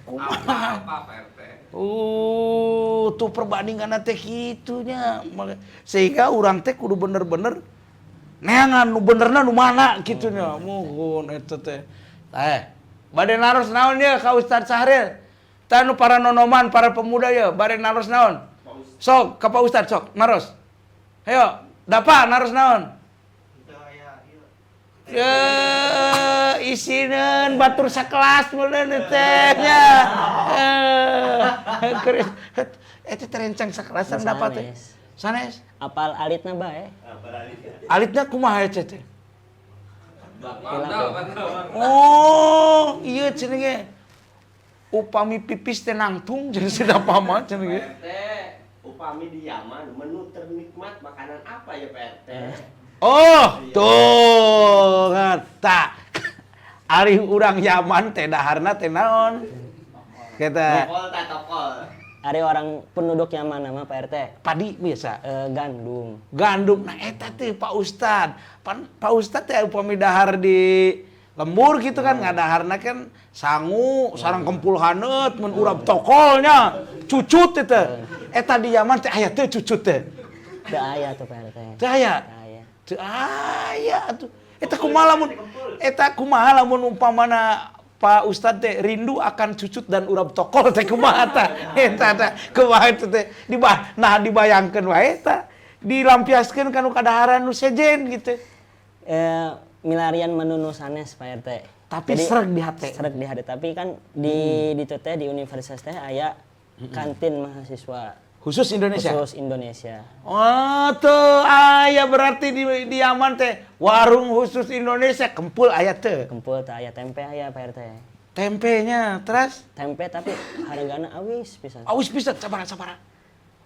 Kumaha? Apa Pak RT? Oh, tuh perbandingan teh kitu nya. Sehingga urang teh kudu bener-bener neangan nu benerna nu mana kitu nya. Muhun eta teh. Eh, bade naros naon ye ka Ustad Sahril? Tah nu para nonoman, para pemuda ye, bade naros naon? Sok ka Pak Ustad sok, naros. Hayo, dapa naros naon? Ya, isineun batur sakelas meureun teh nya. Eh, eta teh rencang sakelasan dapat teh. Sanes. Apal alitna bae. Alitna kumaha eta teh? Oh, iya cenah ge. Upami pipis teh nangtung jeung si dapa mah cenah ge. Pak RT, upami di Yaman menu ternikmat makanan apa ya Pak RT? Oh, tuh kan. Tak. Ari urang Yaman teh daharna teh naon? Kita Tokol tak tokol. Ari orang penduduk Yaman nama Pak RT. Padi biasa. Gandum. Gandum. Nah eta teh Pak Ustad. Pan Pak Ustad teh upami dahar di lembur gitu kan ngadaharna kan sangu sareng kempul haneut mun urap tokolnya cucut teh. Eta di Yaman teh aya teh cucut teh. Teu aya tuh Pak RT. Teu aya. Teu aya atuh. Eta kumaha lamun eta kumaha lamun umpamana Pak Ustad teh rindu akan cucut dan urap tokol teh kumaha tah? Eta teh kumaha itu teh nah dibayangkeun wae tah dilampiaskeun kana kadaharan nu sejen gitu. Milarian menu nu sanes Pak RT. Tapi sreg di hate. Sreg di hate, tapi kan di ditu teh di universitas teh aya kantin mahasiswa. Khusus Indonesia? Khusus Indonesia. Oh, tuh aya berarti di Yaman teh warung khusus Indonesia kempul aya teh. Kempul teh aya, tempe aya Pak RT. Tempenya terus? Tempe tapi hargana awis pisan. Awis pisan, sabaraha sabaraha?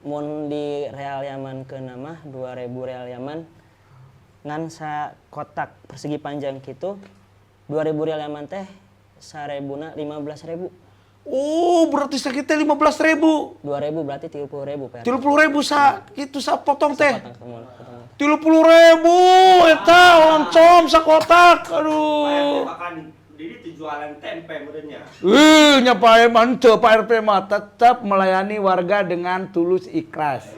Mun di Real Yaman ke nama 2000 Real Yaman ngan sa kotak persegi panjang gitu 2000 Real Yaman teh sarebuna 15.000. Oh, berarti sakitnya 15.000. 2.000 berarti 30.000 Pak. 30.000 sa itu sa potong teh. Potong. 30.000 eta oncom sakotak. Aduh. Bahkan jadi jualan tempe meureunnya. Nya Pak Eman teu Pak RP mah tetap melayani warga dengan tulus ikhlas.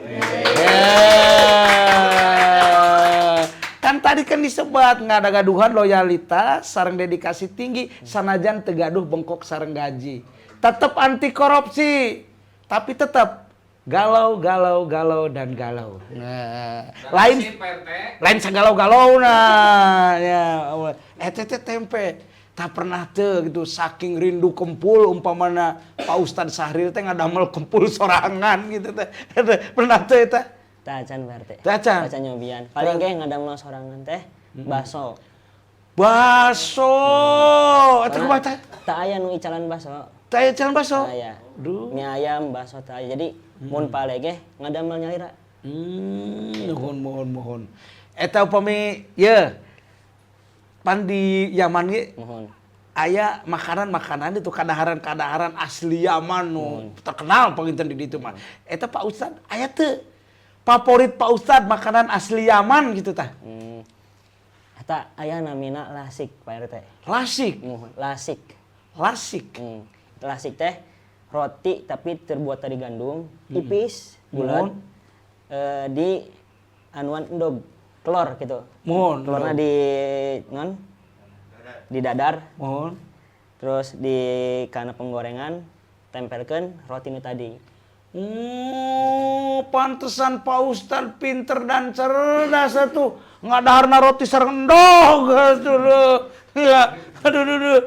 Kan tadi kan disebat nggak ada gaduhan loyalitas sareng dedikasi tinggi sanajan tegaduh bengkok sareng gaji. Tetap anti korupsi, tapi tetap galau, galau, galau dan galau. Nah, lain lain sagalau-galau nah ya. Teh tempe tak pernah teh gitu saking rindu kempul umpamana Pak Ustad Sahril teh ngadamel kempul sorangan gitu teh. Pernah teh eta? Teu acan Pak RT. Teu acan. Teu acan nyobian. Paling ge ngadamel sorangan teh bakso. Bakso. Eta kumaha teh? Teu aya nu icalan bakso. Teu aya icalan bakso? Teu aya. Duh. Mie ayam bakso teu aya. Jadi mun pale ge ngadamel nyalira. Nuhun mohon mohon. Eta upami ye pan di Yaman ge Mohon. Aya makanan-makanan itu kadaharan-kadaharan asli Yaman nu terkenal panginten di ditu mah. Eta Pak Ustad aya teu favorit Pak Ustad makanan asli Yaman gitu tah? Eta aya namina lasik Pak RT. Lasik? Mohon, lasik. Lasik? Lasik teh roti tapi terbuat dari gandum, tipis, bulat. Di anuan endog, telur gitu. Mohon, Telurnya endog. di non? Di dadar. Mohon. Terus di kana penggorengan tempelkeun roti nu tadi. Oh, pantesan Pak Ustad pinter dan cerdas atuh. Ngadaharna roti sareng endog atuh leuh. Ya, aduh, aduh, aduh.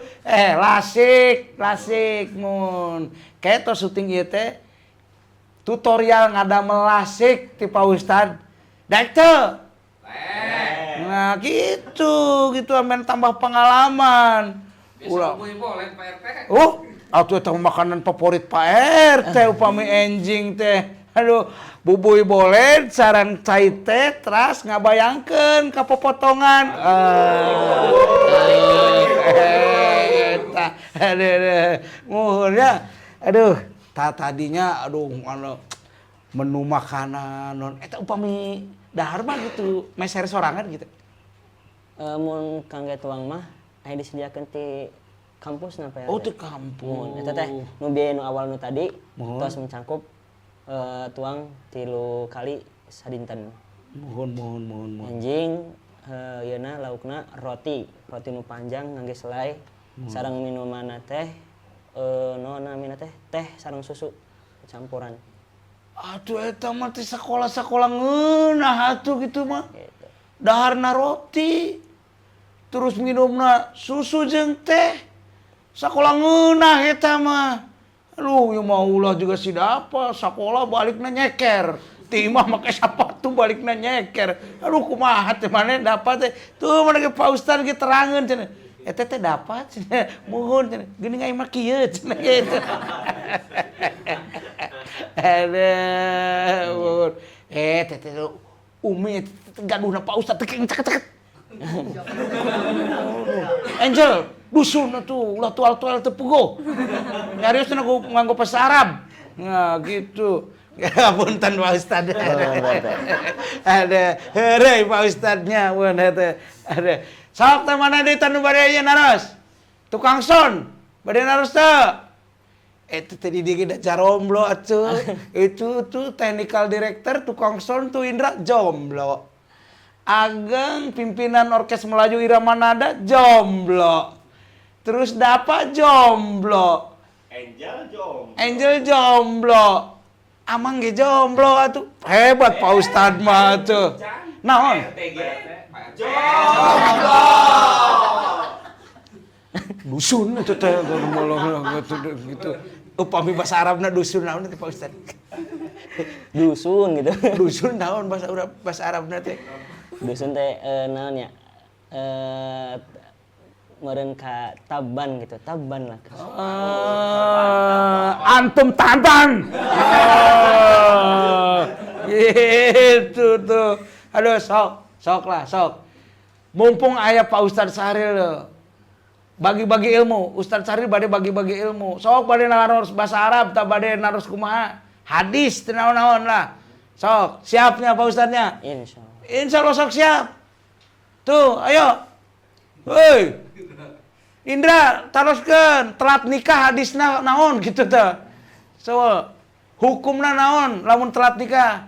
Lasik, lasik mun. Kayak tos syuting ieu teh tutorial ngadamel lasik ti Pak Ustad. Daek teu? Nah, gitu, gitu amen tambah pengalaman. Biasa Ulah. bubui boleh Pak RT. Oh, atuh eta makanan favorit Pak RT upami enjing teh. Aduh, bubui boleh sareng cai teh teras ngabayangkeun ka popotongan. Eta. Aduh, aduh. Muhun ya. Aduh, tadinya aduh anu menu makanan non eta upami dahar mah gitu, meser sorangan gitu. Mun kangge tuang mah Aya disediakeun ti kampus na, Pak RT. Oh, di kampus. Muhun. Eta teh nu biaya nu awal nu tadi Muhun. tos mencangkup tuang 3 kali sadinten. Muhun, muhun, muhun, muhun. Anjing yeuna laukna roti, roti nu panjang ngangge selai. Sareng minumanna teh naon namina teh? Teh sareng susu campuran. Aduh, eta mah teh sekolah-sekolah ngeunah atuh gitu mah. Gitu. Daharna roti. Terus minumna susu jeung teh. Sekolah ngeunah eta mah. Aduh, ya mau ulah juga si dapa, sekolah balikna nyeker. Ti imah make sepatu balikna nyeker. Aduh, kumaha teh maneh dapat teh. Tuh mana ge Pak Ustad ge terangeun cenah. Eta teh dapat cenah. Muhun cenah. Geuning aing mah kieu cenah gitu. Aduh, muhun. Teh teh Umi gaduhna Pak Ustad teh ceket-ceket. Angel, dusun atuh, ulah tual-tual teu puguh. Nyarios cenah nganggo bahasa Arab. Nah, gitu. Ya, punten Pak Ustad. Ada heureuy Pak Ustadnya, mun eta. Ada. Sok teh mana deui tanu bade ieu naros? Tukang son, bade naros teu? Itu tadi dia da jaromblo atuh. Itu tuh technical director tukang son tuh Indra jomblo. Ageng pimpinan orkes Melayu Irama Nada jomblo. Terus Dapa jomblo. Angel jomblo. Angel jomblo. Amang ge jomblo atuh. Hebat Pak Ustad mah atuh. Naon? RTG jomblo. Dusun itu teh gitu. Upami bahasa Arabna dusun naon teh Pak Ustad? Dusun gitu. Dusun naon bahasa Arab, bahasa Arabna teh? Dusun teh naon ya? Meureun ka taban gitu, taban lah. Antum taban. Oh, gitu tuh. Aduh, sok, sok lah, sok. Mumpung aya Pak Ustad Sahril loh. Bagi-bagi ilmu, Ustad Sahril bade bagi-bagi ilmu. Sok bade naros bahasa Arab, tak bade naros kumaha. Hadis teu naon-naon lah. Sok, siapnya Pak Ustadnya? Insya Allah. Insya Allah sok siap. Tuh, ayo. Hei. Indra, taroskeun, telat nikah hadisna naon gitu teh. So, hukumna naon lamun telat nikah?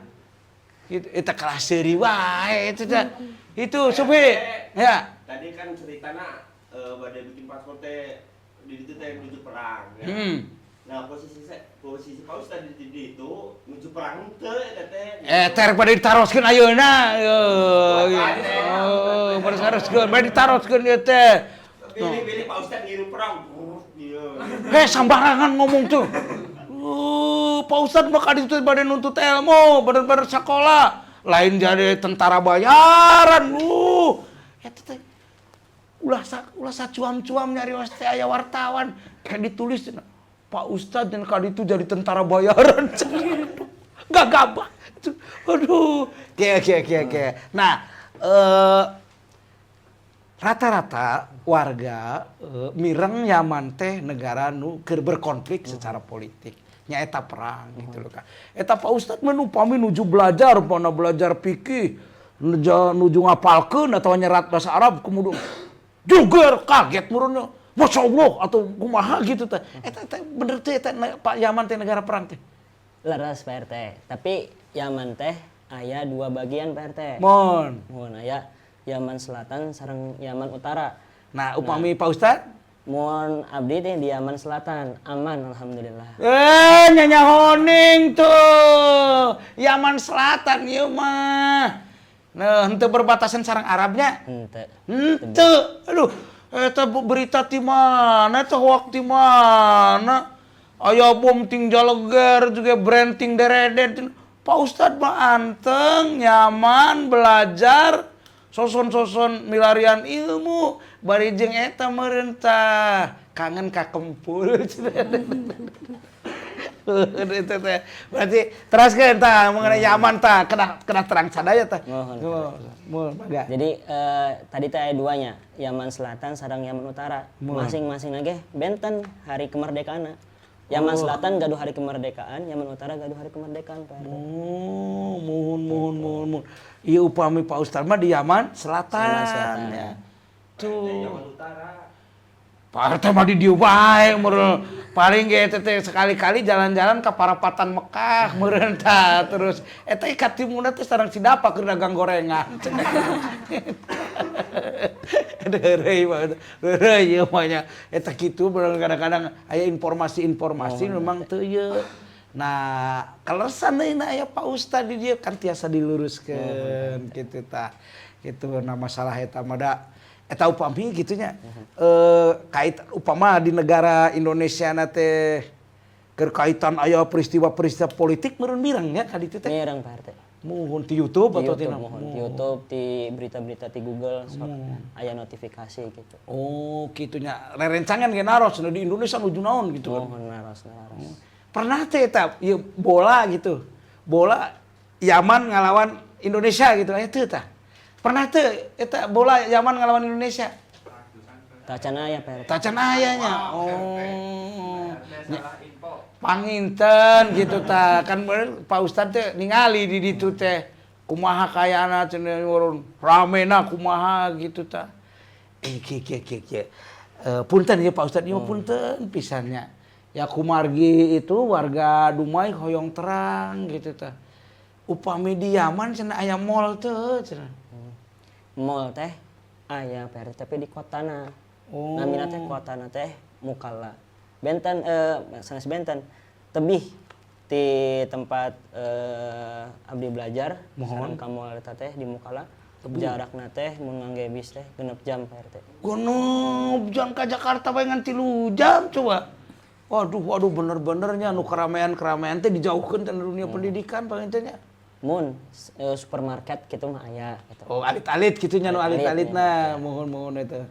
Gitu, eta kelas seuri wae itu teh. Itu Sufi. Ya. Tadi kan ceritana bade bikin paspor teh di ditu teh menuju perang ya. Nah, posisi Pak Ustad di itu menuju perang teu eta teh. Ter bade ditaroskeun ayeuna. Oh, bade ditaroskeun, bade ditaroskeun ieu teh. Pilih-pilih Pak Ustad ngirim perang. Iya. Sembarangan ngomong tuh. Pak Ustad mah ka ditu bade nuntut ilmu, bener-bener sekolah. Lain jadi tentara bayaran lu. Eta teh ulah sacuam-cuam nyarios teh aya wartawan kayak ditulis cenah. Pak Ustad dan ka ditu jadi tentara bayaran. Gak gabah. Aduh. Oke. Nah, rata-rata warga mireng Yaman teh negara nu keur berkonflik secara politik. Nyaeta perang gitu loh Kak. Eta Pak Ustad mah upami nuju belajar, mana belajar fikih, nuju ngapalkeun atau nyerat bahasa Arab kemudian juger kaget murunnya. Masya Allah atau kumaha gitu teh. Eta teh bener teh eta Pak Yaman teh negara perang teh. Leres Pak RT. Tapi Yaman teh aya 2 bagian Pak RT. Mon. Mun aya Yaman Selatan sareng Yaman Utara. Nah, upami Pak Ustad? Mun abdi teh di Yaman Selatan, aman alhamdulillah. Nyanya honing tuh. Yaman Selatan ieu mah. Nah, henteu berbatasan sareng Arabnya? Henteu. Henteu. Aduh, eta berita ti mana eta hoak ti mana? Aya bom ting jaleger juga brand ting deredet. Pak Ustad mah anteng, nyaman, belajar, soson-soson milarian ilmu, bari jeung eta meureun tah kangen ka kempul. Itu teh. Berarti teraskeun tah mengenai Yaman tah, kedah terang sadaya tah. Mohon. Mohon, mangga. Jadi tadi teh aya duanya, Yaman Selatan sareng Yaman Utara. Masing-masing ge benten hari kemerdekaanna. Yaman Selatan gaduh hari kemerdekaan, Yaman Utara gaduh hari kemerdekaan, Pak RT. Oh, mohon, mohon, mohon, mohon. Ieu upami Pak Ustad mah di Yaman Selatan. Yaman Selatan. Ya. Tuh. Yaman Utara. Pak RT mah di dieu bae meureun. Paling ge eta teh sekali-kali jalan-jalan ke parapatan Mekah meureun tah. Terus eta katimuna teh sareng si Dapa keur dagang gorengan. Heureuy banget. Heureuy ieu mah nya. Eta kitu bener kadang-kadang aya informasi-informasi memang teu ieu. Nah, kaleresan deui na aya Pak Ustad di dieu kan tiasa diluruskeun kitu tah. Kitu nah masalah eta mah da eta upami kitu nya. Kait upama di negara Indonesia na teh keur kaitan aya peristiwa-peristiwa politik meureun mireng nya ka ditu teh. Mireng, Pak RT. Muhun di YouTube Di atau YouTube, tina? Muhun. Di YouTube, di berita-berita di Google sok aya notifikasi gitu. Oh, kitu nya. Rerencangan ge naros di Indonesia nuju naon gitu kan. Muhun, naros naros. Pernah teh eta ieu bola gitu. Bola Yaman ngalawan Indonesia gitu aya teu tah. Pernah teu eta bola Yaman ngalawan Indonesia? Tacan aya, Pak RT. Tacan aya nya. Oh. Salah info. Panginten gitu tah. Kan bener Pak Ustad teh ningali di ditu teh kumaha kayana cenah ramena kumaha gitu tah. Kieu kieu kieu kieu. Punten ya Pak Ustad, ieu punten pisannya. Ya kumargi itu warga Dumai hoyong terang gitu tah. Upami di Yaman cenah aya mall teu cenah. Mall teh aya, Pak RT, tapi di kotana. Oh. Namina teh kotana teh Mukalla. Benten, sanes benten, tebih di tempat abdi belajar sareng ka mall eta teh di Mukalla. Jarakna teh mun ngangge bis teh 6 jam, Pak RT. 6 jam ka Jakarta bae ngan 3 jam coba. Waduh, waduh, bener-benernya nu keramaian-keramaian teh dijauhkeun tina dunia pendidikan panginten nya. Mun supermarket gitu mah aya gitu. Oh, alit-alit gitu nya nu Alit-alit, alit-alitna, muhun-muhun eta.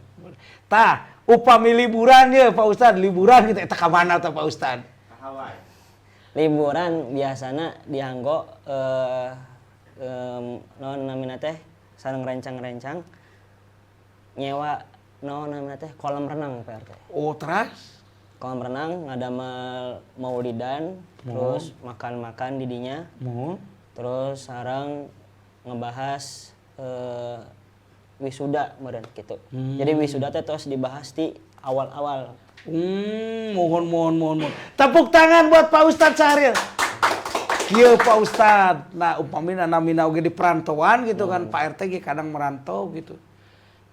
Tah, upami liburan ye Pak Ustad, liburan gitu eta ka mana tah, Pak Ustad? Ke Hawaii. Liburan biasana dianggo naon namina teh sareng rencang-rencang nyewa naon namina teh kolam renang, Pak RT. Oh, teras? Kolam renang ngadamel maulidan, terus makan-makan di dinya, Muhun. Terus sareng ngebahas wisuda meureun gitu. Jadi wisuda teh terus dibahas di awal-awal. Mohon, mohon, mohon, mohon. Tepuk tangan buat Pak Ustadz Sahril. Kieu Pak Ustadz. Nah, upamina namina oge di perantauan gitu kan, Pak RT ge kadang merantau gitu.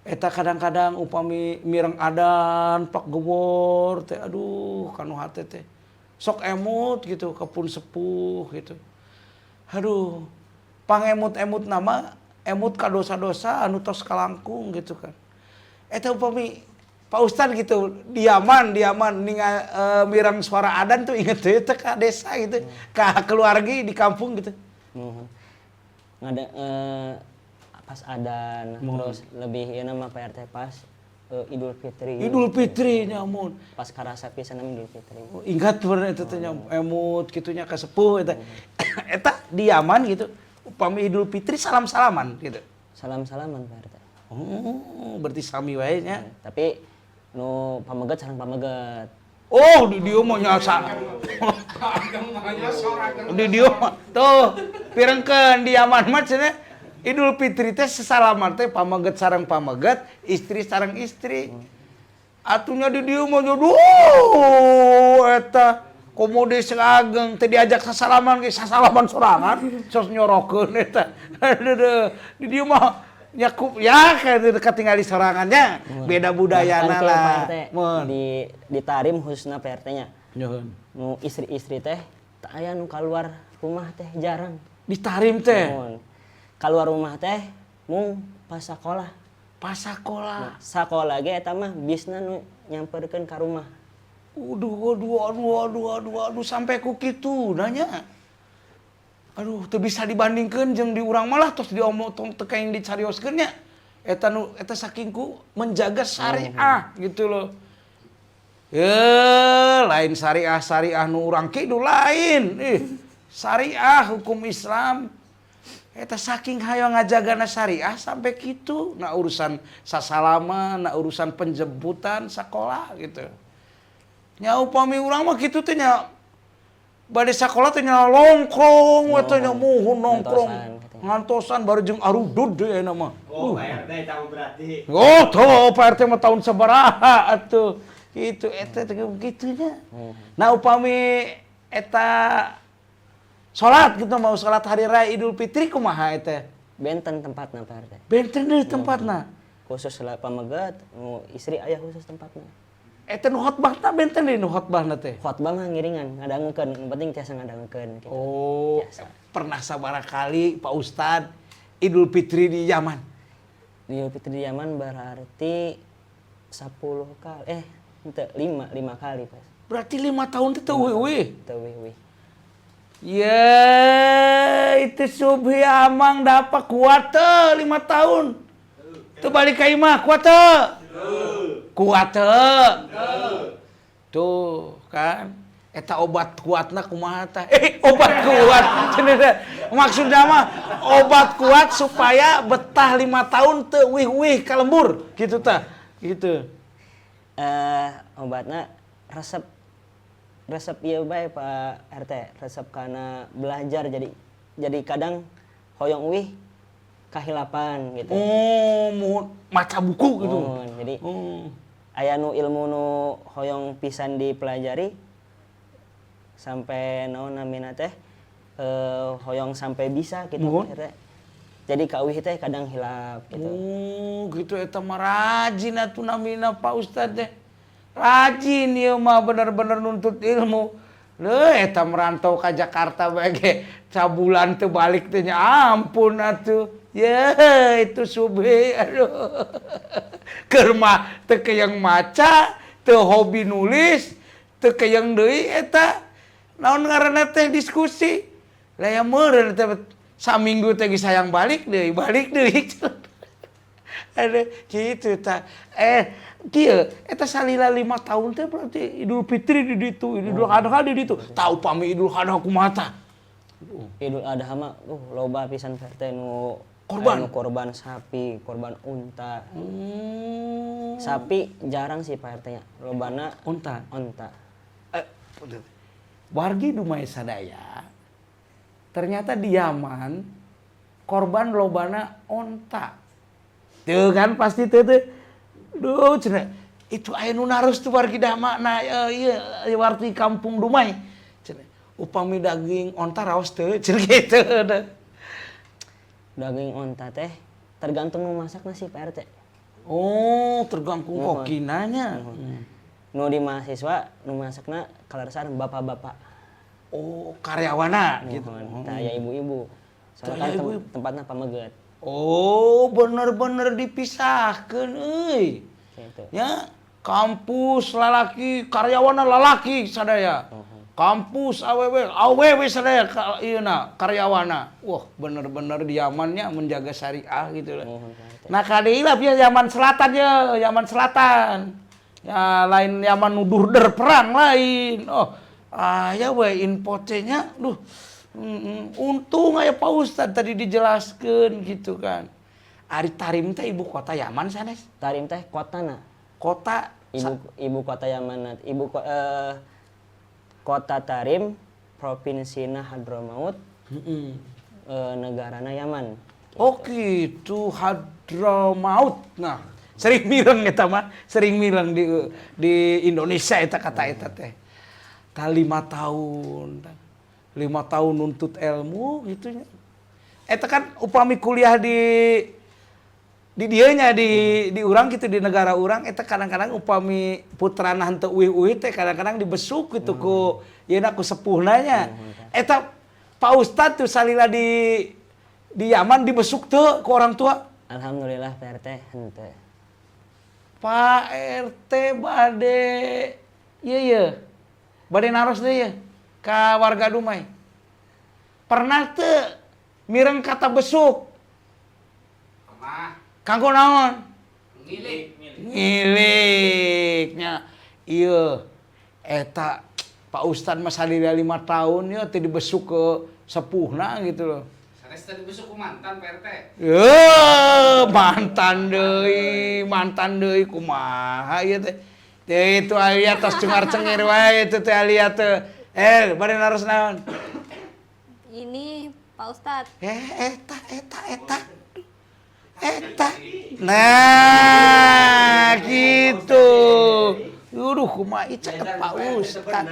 Eta kadang-kadang upami mireng adan, pak gebor teh aduh kanu hate teh. Sok emut gitu, ka pun sepuh gitu. Aduh, pangemut-emut nama, emut ka dosa-dosa anu tos kalangkung gitu kan. Eta upami Pak Ustad gitu, diaman, diaman ningal mireng suara adan tuh inget tuh teh ka desa gitu, ka keluarga di kampung gitu. Muhun. Ngada pas adan, terus lebih ieu nama Pak RT pas Idul Fitri. Idul Fitri nya mun. Pas karasa pisan nama Idul Fitri. Oh, ingat bener eta teh nya emut kitu nya ka sepuh eta. Eta di Yaman gitu, upami Idul Fitri salam-salaman gitu. Salam-salaman, Pak RT. Oh, berarti sami wae nya. Tapi nu pameget sareng pameget. Oh, di dieu mah nyasa. Ageng makanya sor ageng. Di dieu mah tuh pirengkeun di Yaman mah cenah Idul Fitri teh sesalaman teh pameget sareng pameget, istri sareng istri. Atunya di dieu mah duh eta komo desa ageng teh diajak sasalaman ge sasalaman sorangan, sos nyorokeun eta. Aduh, di dieu mah nyakup ya kayak ketinggali sorangannya beda budayana Bahkan kayak lah. Pak RT, Mun. di Tarim khususnya Pak RT nya. Nyuhun. Nu istri-istri teh teu aya nu keluar rumah teh jarang. Di Tarim teh? Mun. Keluar rumah teh mung pas sekolah. Pas sekolah. Sekolah ge eta mah bisna nu nyamperkeun ka rumah. Aduh, aduh, aduh, aduh, aduh, aduh, sampai ku kitu nanya. Aduh, teu bisa dibandingkeun jeung di urang malah tos diomong tong teu kaing dicarioskeun nya. Eta nu eta saking ku menjaga syariah gitu loh. Eh, lain syariah syariah nu urang kidul lain. Ih, syariah hukum Islam. Eta saking hayang ngajagana syariah sampai kitu. Nah urusan sasalama, nah urusan penjemputan sekolah gitu. Nya upami urang mah kitu teh nya bade sakola teh nya longkrong we teh nya muhun nongkrong. Ngantosan katanya. Ngantosan baru jeung arudud deui ayeuna mah. Oh, Pak RT tahu berarti. Oh, tuh Pak RT mah tahun sabaraha atuh. Gitu eta teh kitu nya. Nah upami eta salat gitu mau salat hari raya Idul Fitri kumaha eta? Benten tempatna Pak RT. Benten deui tempatna. Khusus lah pameget, nu istri aya khusus tempatna. Eta nu khotbahna benten deui nu khotbahna teh. Khotbah mah ngiringan, ngadangukeun, nu penting tiasa ngadangukeun gitu. Oh, Biasa. Pernah sabaraha kali Pak Ustad Idul Fitri di Yaman? Idul Fitri di Yaman berarti 10 kali, henteu, 5, 5 kali pas. Berarti 5 tahun teh teu uih-uih. Teu uih-uih. Ya, itu Subhi Amang dapat kuat teu 5 tahun. Tuh balik ka imah kuat teu? Kuat teu? Tuh kan. Eta obat kuatna kumaha tah? Obat kuat. Cenah. Maksudna mah obat kuat supaya betah 5 tahun teu uih-uih ka lembur gitu tah. Gitu. Obatna resep resep ieu bae Pak RT, resep karena belajar jadi kadang hoyong uih kahilapan gitu. Oh, mau maca buku gitu. Muhun, jadi aya nu ilmu nu hoyong pisan dipelajari sampai naon namina teh hoyong sampai bisa gitu Muhun. Pak RT. Jadi kauih teh kadang hilap gitu. Oh, gitu eta mah rajin atuh namina Pak Ustad teh. Rajin ieu mah bener-bener nuntut ilmu. Leuh eta merantau ka Jakarta bae ge sabulan teu balik teh nya ampun atuh. Ye, itu Subhi aduh. Keur mah teu keyeng maca, teu hobi nulis, teu keyeng deui eta naon ngaranna teh diskusi. Lah ya meureun teh saminggu teh geus hayang balik deui, balik deui. Aduh, gitu ta. Kieu eta salila 5 tahun teh berarti Idul Fitri di ditu, Idul Adha di ditu. Tah upami Idul Adha kumaha tah? Idul Adha mah loba pisan Pak RT nu Korban? Aya nu korban sapi, korban unta. Sapi jarang sih Pak RT nya. Lobana Unta. Unta. Wargi Dumai sadaya, ternyata di Yaman korban lobana onta. Tuh kan pasti tuh tuh. Duh, cenah. Itu aya nu naros tuh wargi dama nah ieu wargi kampung Dumai. Cenah. Upami daging onta raos teu cenah gitu. Daging onta teh tergantung nu masakna sih Pak RT. Oh, tergantung Muhun. kokinanya. Nu di mahasiswa nu masakna kaleresan bapak-bapak. Oh, karyawana gitu. Muhun. Tah aya ibu-ibu. Tah Soalnya aya kan ibu-ibu. tempatna pameget. Oh, bener-bener dipisahkan, euy. Gitu. Ya, kampus lalaki, karyawana lalaki sadaya. Kampus awewe, awewe sadaya ieu na karyawana. Wah, bener-bener di Yamannya menjaga syariah gitu lah. Muhun, Pak RT. Nah, kali lah ya Yaman Selatan ya, Yaman Selatan. Ya lain Yaman nu durder perang lain. Oh, aya we info teh nya. Duh. Untung aya Pak Ustad tadi dijelaskeun gitu kan. Ari Tarim teh ibu kota Yaman sanes? Tarim teh kotana. Kota Ibu ibu kota Yaman, kota Tarim, provinsina Hadramaut, negarana Yaman. Oh gitu, Hadramaut. Nah, sering mireng eta mah, sering mireng di Indonesia eta kata eta teh. Tah 5 tahun, 5 tahun nuntut ilmu gitu nya. Eta kan upami kuliah di dieu nya di urang gitu di negara urang eta kadang-kadang upami putrana henteu uih-uih teh kadang-kadang dibesuk gitu ku yeuna ku sepuhna nya. Eta Pak Ustad tuh salila di Yaman dibesuk teu ku orang tua? Alhamdulillah Pak RT henteu. Pak RT bade ieu ye. Bade naros deui ye ka warga Dumai. Pernah teu mireng kata besuk? Pernah. Kanggo naon? Ngilik. Ngiliknya. Iya. Eta Pak Ustad mah salila 5 tahun ya teu dibesuk ke sepuhna gitu loh. Sanes tadi besuk ku mantan Pak RT. Eh, mantan deui kumaha ieu teh. Teh itu aya tos cengar-cengir wae itu teh alia teh. Bade naros naon? Ini Pak Ustadz. Eta eta eta. Eta. Nah, gitu. Aduh, kumaha ieu caket Pak Ustad.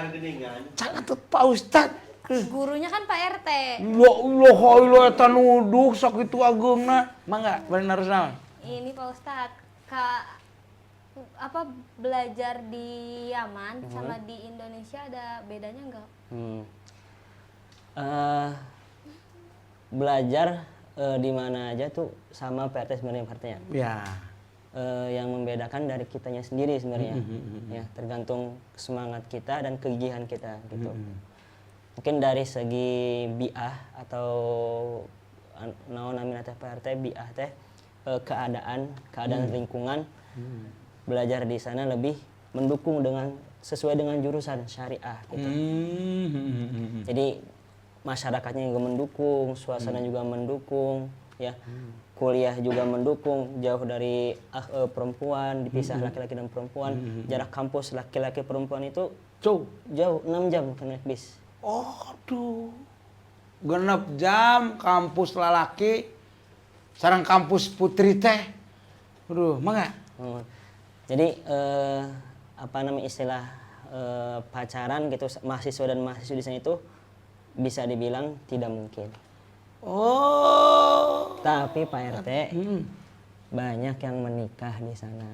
Caket Pak Ustad. Gurunya kan Pak RT. Ya Allah, Allah eta nuduh sakitu ageungna. Mangga, bari naros naon? Ini Pak Ustad, Kak, apa belajar di Yaman sama di Indonesia ada bedanya enggak? Belajar di mana aja tuh sama Pak RT sebenarnya Pak RT-nya. Ya. Yang membedakan dari kitanya sendiri sebenarnya. Ya, tergantung semangat kita dan kegigihan kita gitu. Mungkin dari segi biah atau naon namina teh Pak RT, biah teh keadaan lingkungan belajar di sana lebih mendukung dengan sesuai dengan jurusan syariah gitu. Jadi masyarakatnya juga mendukung, suasana juga mendukung, ya. Kuliah juga mendukung, jauh dari perempuan, dipisah laki-laki dan perempuan. Jarak kampus laki-laki perempuan itu jauh 6 jam naik bis. Aduh, 6 jam kampus lalaki, sareng kampus putri teh. Aduh, mangga. Jadi apa namanya istilah pacaran gitu mahasiswa dan mahasiswi di sana itu bisa dibilang tidak mungkin. Oh. Tapi Pak RT banyak yang menikah di sana.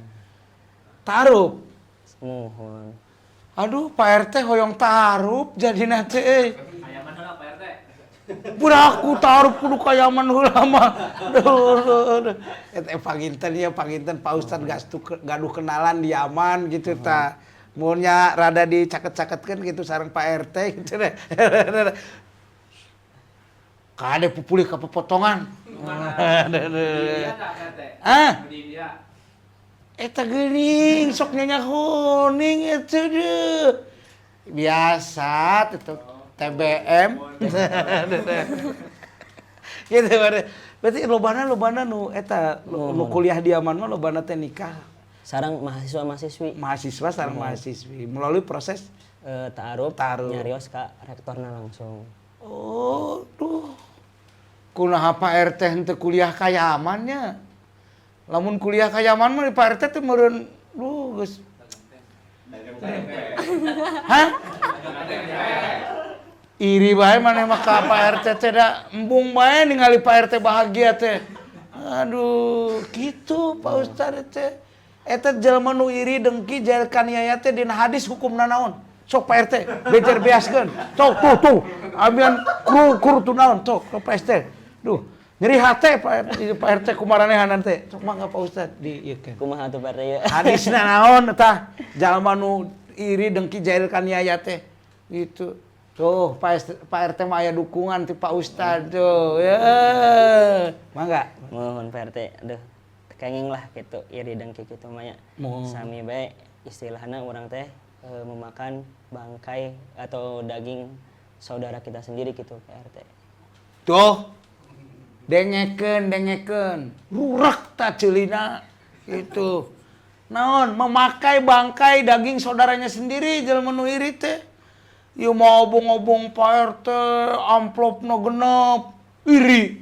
Tarup. Mohon. Aduh, Pak RT hoyong tarup jadi nanti. Kayaman heula Pak RT. Puraku tarup kudu kayaman heula mah. Duh. Eta panginten ya panginten Pak Ustad gaduh kenalan di Yaman gitu ta. Mun nya rada dicaket-caketkeun gitu sareng Pak RT gitu deh. Kade pupulih ka pepotongan. Ah. Eta geuning sok nyanyi kuning eta deh. Biasa tetep TBM. Gitu berarti lobana nu eta nu kuliah di Yaman mah lobana teh nikah. Sareng mahasiswa-mahasiswi. Mahasiswa sareng mahasiswi melalui proses ta'aruf nyarios ka rektorna langsung. Oh, duh. Kunaha Pak RT henteu kuliah ka Yaman nya? Lamun kuliah ka Yaman mah Pak RT teh meureun duh geus. Hah? Iri bae maneh mah ka Pak RT teh da embung bae ningali Pak RT bahagia teh. Aduh, kitu Pak Ustad teh. Eta jelema nu iri dengki jahil kaniaya teh dina hadis hukumna naon? Sok Pak RT bejer beaskeun. Sok tuh tuh. Ambian kur tuh naon sok Pak RT. Duh, nyeri hate Pak RT kumaranehanan teh. Sok mangga Pak Ustad di ieu keun. Kumaha tuh Pak RT ieu? Hadisna naon tah? Jalma nu iri dengki jahil kaniaya teh. Gitu. Tuh, Pak RT mah aya dukungan ti Pak Ustad tuh. Ya. Mangga. Mohon Pak RT, aduh. Kenging lah gitu iri dengki kitu mah nya. Sami bae istilahna urang teh memakan bangkai atau daging saudara kita sendiri gitu Pak RT. Tuh. Dengekeun. Rurak ta ceulina gitu. Naon memakai bangkai daging saudaranya sendiri jelema nu iri teh. Ieu mah obong-obong Pak RT amplopna genep iri.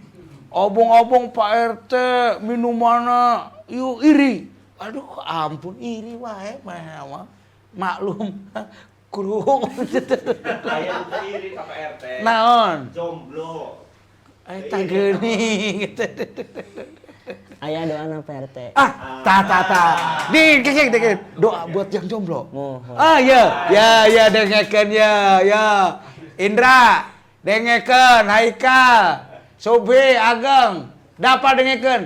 Obong-obong Pak RT minumanna ieu iri. Aduh ampun iri wae mah. Maklum kurung. Aya nu iri ka Pak RT. Naon? Jomblo. Eta geuning gitu. Aya doana Pak RT. Ah, ta. Di dikit. Doa buat yang jomblo. Mohon. Ah ya, ya dengekeun ya, ya. Indra, dengekeun Haikal, Sobe, Ageng, dapat dengekeun.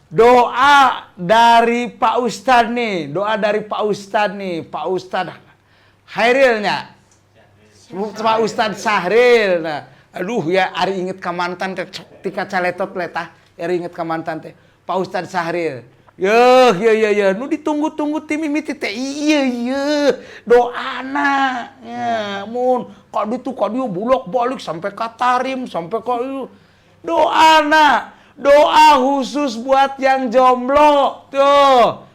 Doa dari Pak Ustad nih, doa dari Pak Ustad nih, Pak Ustad Hairilnya. Pak Ustad Sahril. Nah, aduh ya ari inget ka mantan teh tika caletot letah, ari inget ka mantan teh. Pak Ustad Sahril. Yeuh, ya, nu ditunggu-tunggu ti mimiti teh iya iya doana. Ya, mun ka ditu ka dieu bolak-balik sampai ka Tarim, sampai ka ieu. Doana, doa khusus buat yang jomblo. Tuh.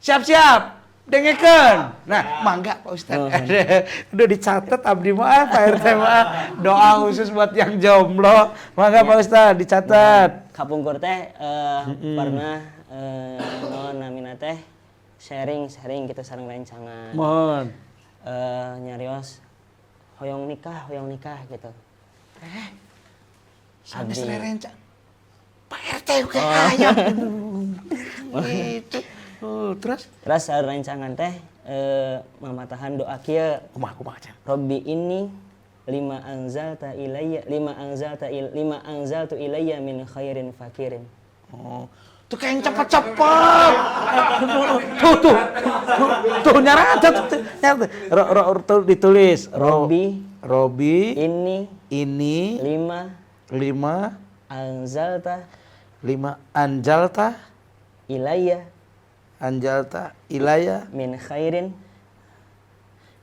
Siap-siap. Dengekeun. Nah, mangga Pak Ustad. Udah dicatat abdi mah Pak RT mah. Doa khusus buat yang jomblo. Mangga Pak Ustad dicatat. Kapungkur teh pernah naon namina teh Sharing-sharing kita sareng rencangan. Mohon. Nyarios hoyong nikah gitu. Sanes Abdi. rerencang. Pak RT oke aya. Gitu. Oh, terus Terus rencangan teh mamatahan doa kieu. Kumaha kumaha cenah? Robbi inni lima anzalta ilayya lima anzalta il, lima anzaltu ilayya min khairin fakirin. Oh, tuh kayak yang cepet-cepet. Tuh, tuh, tuh, tuh nyarata tuh, nyarata. Ro, ro, tuh ditulis. Robbi. Robi. Ini Ini. lima. Lima. Anzalta. Lima anjalta. Ilayya. Anjalta ilayya. Min khairin.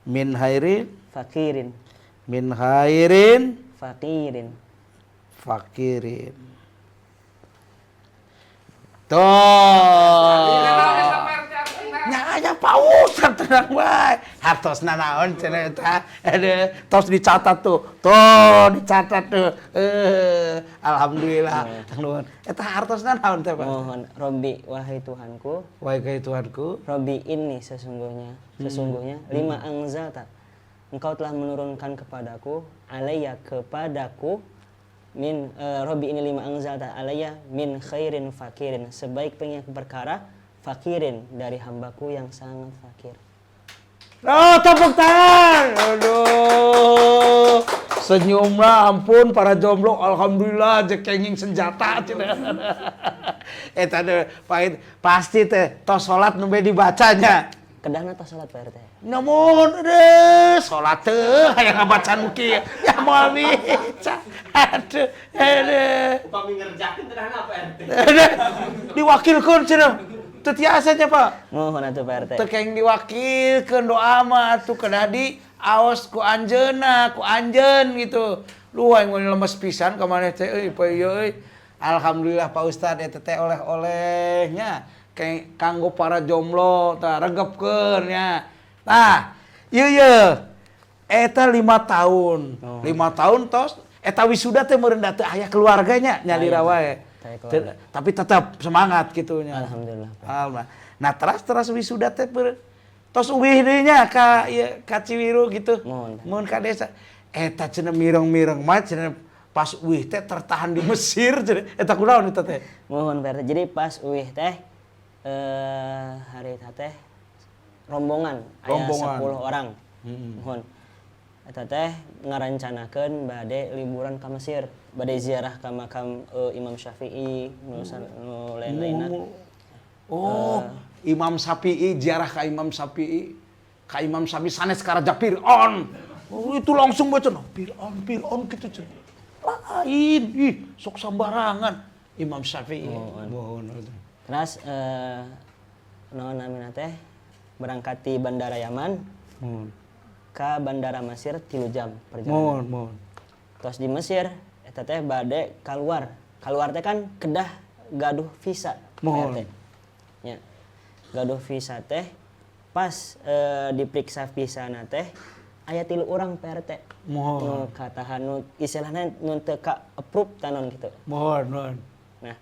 Min khairin. Fakirin. Min khairin. Fakirin. Fakirin. Tuh. Nya Pak Ustad tenang wae. Hartosna naon cenah eta. Aduh, tos dicatat tuh. Tuh dicatat tuh. Alhamdulillah. Nuhun. Eta hartosna naon teh, Pak? Mohon Robbi wahai Tuhanku. Wahai Tuhanku. Robbi ini sesungguhnya, sesungguhnya lima anzalta. Engkau telah menurunkan kepadaku, alayya kepadaku min Robbi ini lima anzalta alayya min khairin fakirin, sebaik banyak perkara fakirin dari hambaku yang sangat fakir. Oh, tepuk tangan. Aduh. Senyumlah ampun para jomblo, alhamdulillah jeung kenging senjata cenah. Eta teh pahit pasti teh tos salat nembe dibacanya. Kedahna tos salat Pak RT. Namun aduh, salat teh hayang ngabaca nu kieu. Ya moal bisa. Aduh, aduh. Upami ngerjakeun kedahna Pak RT. Aduh, diwakilkeun cenah. Teu tiasa nya, Pak. Mohon atuh Pak RT. Teu keng diwakilkeun doa mah atuh kedah di aos ku anjeunna, ku anjeun gitu. Lu aing mun lemes pisan ka maneh teh euy poe ieu euy. Alhamdulillah Pak Ustad eta teh oleh-olehnya kanggo para jomblo tah regepkeun nya. Tah, ieu ye. Eta 5 tahun. Oh. 5 tahun tos eta wisuda teh meureun da teu aya keluarganya nyalira wae. Tapi tetap semangat gitu nya. Alhamdulillah. Alhamdulillah. Nah, teras wisuda teh tos uwih deui nya ka ieu ka Ciwiru gitu. Mohon ka desa. Eta cenah mireng-mireng mah cenah pas uwih teh tertahan di Mesir cenah. Eta kunaon eta teh? Mohon Pak RT. Jadi pas uwih teh hari eta teh rombongan aya 10 orang. Mohon. Eta teh ngarancanakeun bade liburan ka Mesir, bade ziarah ka makam Imam Syafi'i, nu lain-lainna. Oh, Imam Syafi'i ziarah ka Imam Syafi'i. Ka Imam Syafi'i sanes ka Raja Fir'aun. Oh, itu langsung baca no, Fir'aun, Fir'aun gitu cenah. Lain, ih, sok sambarangan Imam Syafi'i. Mohon. Terus naon namina teh berangkat di Bandara Yaman. Mohon. Ke Bandara Mesir 3 jam perjalanan. Mohon. Terus di Mesir eta teh bade keluar. Keluar teh kan kedah gaduh visa. Mohon. Nya. Gaduh visa teh pas diperiksa visana teh aya 3 orang PRT. Mohon. Nu katahan nu istilahna nu teu ka approve tanon gitu. Mohon, mohon. Nah,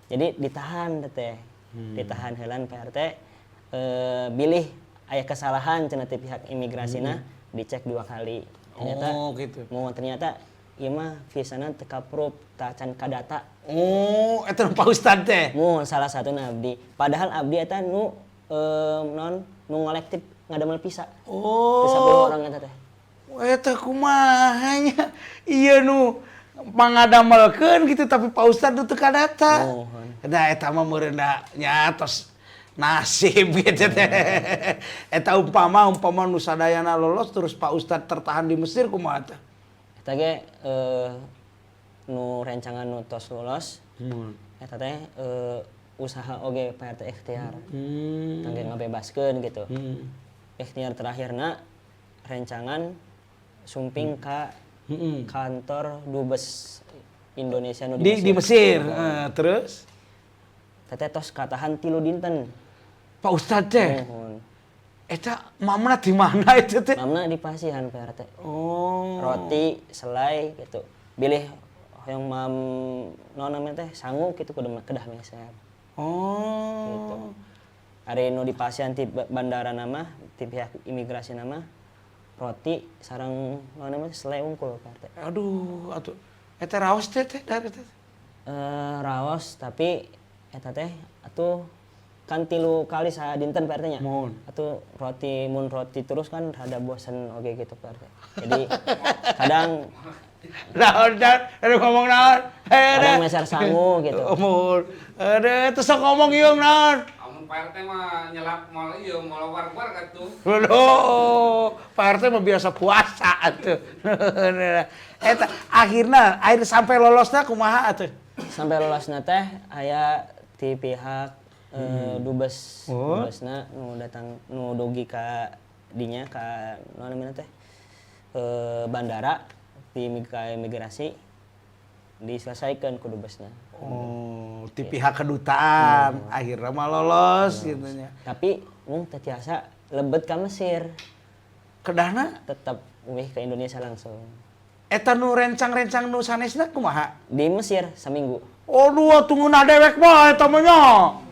jadi ditahan teh. Ditahan heulan PRT bilih aya kesalahan cenah ti pihak imigrasina. Dicek 2 kali. Ternyata, oh, gitu. Mau ternyata ieu mah visana teu ka-approve, tah can kadata. Oh, eta Pak Ustad teh. Mun salah satuna abdi. Padahal abdi eta nu non nu ngolektip ngadamel visa. Oh. Teu 10 orang eta teh. Eta kumaha nya? Ieu nu mangadamelkeun gitu tapi Pak Ustad nu teu kadata. Mohon. Nah, eta mah meureun nya tos nasib gitu teh. Eta umpama nu sadayana lolos terus Pak Ustad tertahan di Mesir kumaha teh? Eta ge nu rencangan nu tos lolos. Eta teh usaha oge Pak RT ikhtiar. Kangge ngabebaskeun gitu. Ikhtiar terakhirna rencangan sumping ka kantor Dubes Indonesia nu di Mesir. Di Mesir. Terus Teteh tos katahan 3 dinten. Pak Ustad teh. Mohon. Eta mamna di mana itu teh? Mamna di pasihan Pak RT. Oh. Roti, selai gitu. Bilih hoyong mam non namanya teh sangu gitu kudu kedah meser. Oh. Gitu. Ari nu dipasihan ti bandara nama, ti pihak imigrasi nama roti sareng naon namanya sele unggul Pak RT. Aduh, atuh. Eta raos teh teh dari teh. Raos tapi eta teh atuh kan 3 kali sadinten Pak RT nya. Mohon. Atuh roti mun roti terus kan rada bosen oge gitu Pak RT. Jadi kadang naon naon, aduh ngomong naon. Kadang meser sangu gitu. Umur. Aduh, terus sok ngomong ieu naon. Amun Pak RT mah nyelap moal ieu moal war-war atuh. Aduh, Pak RT mah biasa puasa atuh. Eta akhirna akhir sampai lolosna kumaha atuh? Sampai lolosna teh aya ti pihak dubes, dubesna nu datang nu dugi ka dinya ka naon namanya teh bandara di imigrasi diselesaikan ku dubesna. Oh, ti pihak kedutaan akhirnya mah lolos gitu nya. Tapi mung teu tiasa lebet ka Mesir. Kedahna tetep uih ke Indonesia langsung. Eta nu rencang-rencang nu sanesna kumaha? Di Mesir saminggu. Aduh, atuh ngeunah dewek mah eta mah nya.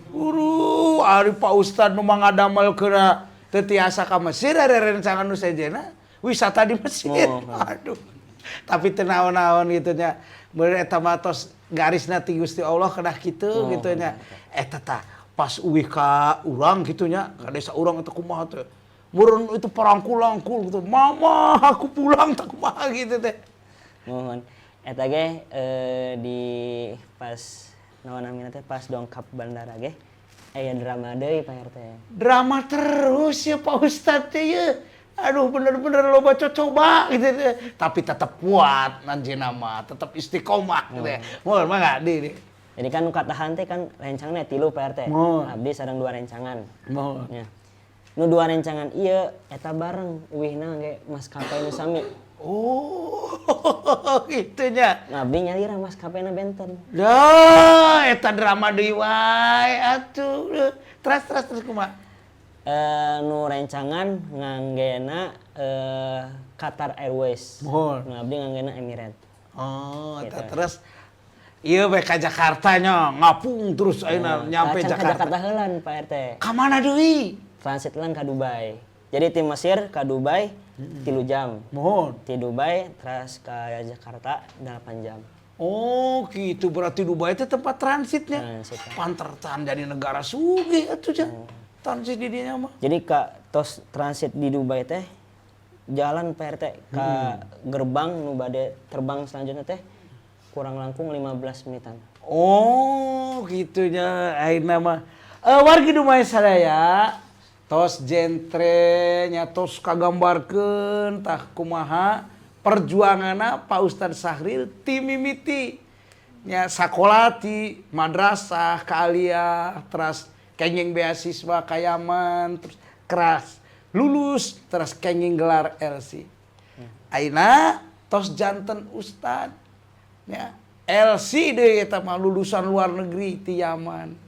Uru, ari Pak Ustad nu mangadamelkeunna teu tiasa ka Mesir ari rencangan nu sejenna wisata di Mesir. Oh. Aduh. Tapi teu naon-naon gitu nya. Meureun eta mah tos garisna ti Gusti Allah kedah kitu gitu nya. Eta tah pas uih ka urang gitu nya, ka desa urang eta kumaha teh. Meureun itu parangkul-angkul gitu. Mama, aku pulang tak kumaha gitu teh. Mohon. Eta ge di pas naon namina teh pas dongkap bandara ge aya drama deui Pak RT. Drama terus ya Pak Ustad teh ya. Aduh bener-bener loba coba gitu teh. Tapi tetap kuat anjeunna mah, tetap istiqomah gitu ya. Mohon mangga di. Jadi kan nu katahan teh kan rencangna 3 Pak RT. Mohon. Abdi sareng 2 rencangan. Mohon. Nya. Nu 2 rencangan ieu eta bareng uihna ge maskapai nu sami. Oh, gitu nya. Nah, abdi nyalira maskapena benten. Dah, eta drama deui wae atuh. Terus terus terus kumaha? Nu rencangan nganggena Qatar Airways. Mohon. Nu abdi nganggena Emirates. Oh, eta Gitu. terus ieu we ka Jakarta nya ngapung terus ayeuna nyampe Kacang ka Jakarta. Jakarta heulan Pak RT. Ka mana deui? Transit lan ka Dubai. Jadi ti Mesir ka Dubai 3 jam. Mohon. Ti Dubai terus ke Jakarta 8 jam. Oh, gitu berarti Dubai itu tempat transitnya. Transit. Pantertan jadi negara sugih atuh nya. Transit di dinya mah. Jadi ka tos transit di Dubai teh jalan Pak RT ke gerbang nu bade terbang selanjutnya teh kurang langkung 15 menitan. Oh, gitu nya akhirna mah. Wargi Dumai sadaya tos jentre nya tos kagambarkeun tah kumaha perjuanganna Pak Ustad Sahril ti mimiti nya sakola ti madrasah ka aliyah teras kenging beasiswa ka Yaman terus keras lulus terus kenging gelar LC. Ayeuna tos janten ustad nya LC deui eta mah lulusan luar negeri ti Yaman.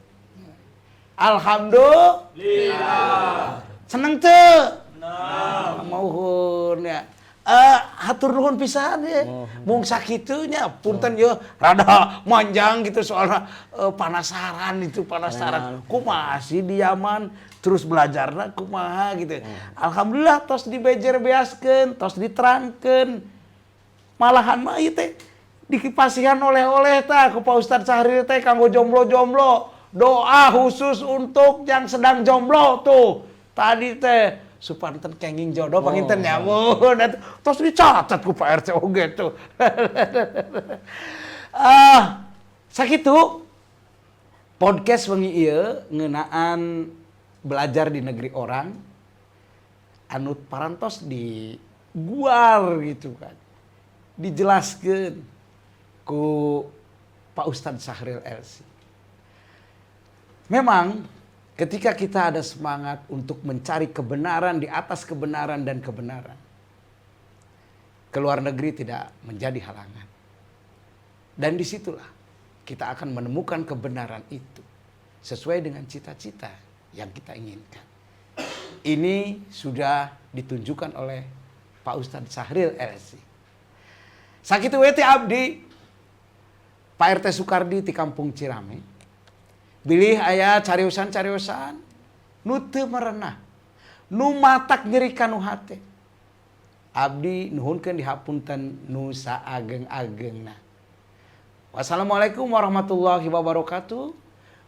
Alhamdulillah. Seneng teu? Seneng. Mohon ya. Hatur nuhun pisan ya. Mung sakitu nya punten ye rada manjang gitu soalna penasaran itu penasaran. Kumaha sih di Yaman terus belajarna kumaha gitu. Alhamdulillah tos dibejer beaskeun, tos diterangkeun. Malahan mah ieu teh dikipasihan oleh-oleh tah ku Pak Ustad Sahril teh kanggo jomblo-jomblo. Doa khusus untuk yang sedang jomblo tuh. Tadi teh supanten kenging jodoh panginten nya mun. Tos dicatat ku Pak RT oge tuh. Sakitu podcast wengi ieu ngeunaan belajar di negeri orang anu parantos di guar gitu kan. Dijelaskeun ku Pak Ustad Sahril LC. Memang ketika kita ada semangat untuk mencari kebenaran di atas kebenaran dan kebenaran, keluar negeri tidak menjadi halangan. Dan disitulah kita akan menemukan kebenaran itu sesuai dengan cita-cita yang kita inginkan. Ini sudah ditunjukkan oleh Pak Ustadz Sahril LC. Sakitu we ti abdi, Pak RT Sukardi di Kampung Cirame. Bilih aya cariusan-cariusan, Nu teu merenah. Nu matak nyeri kanu hate. Abdi nuhunkeun dihapunten nu saageng-agengna. Wassalamualaikum warahmatullahi wabarakatuh.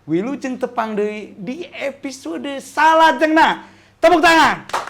Wilujeng tepang deui di episode salajengna. Tepuk tangan.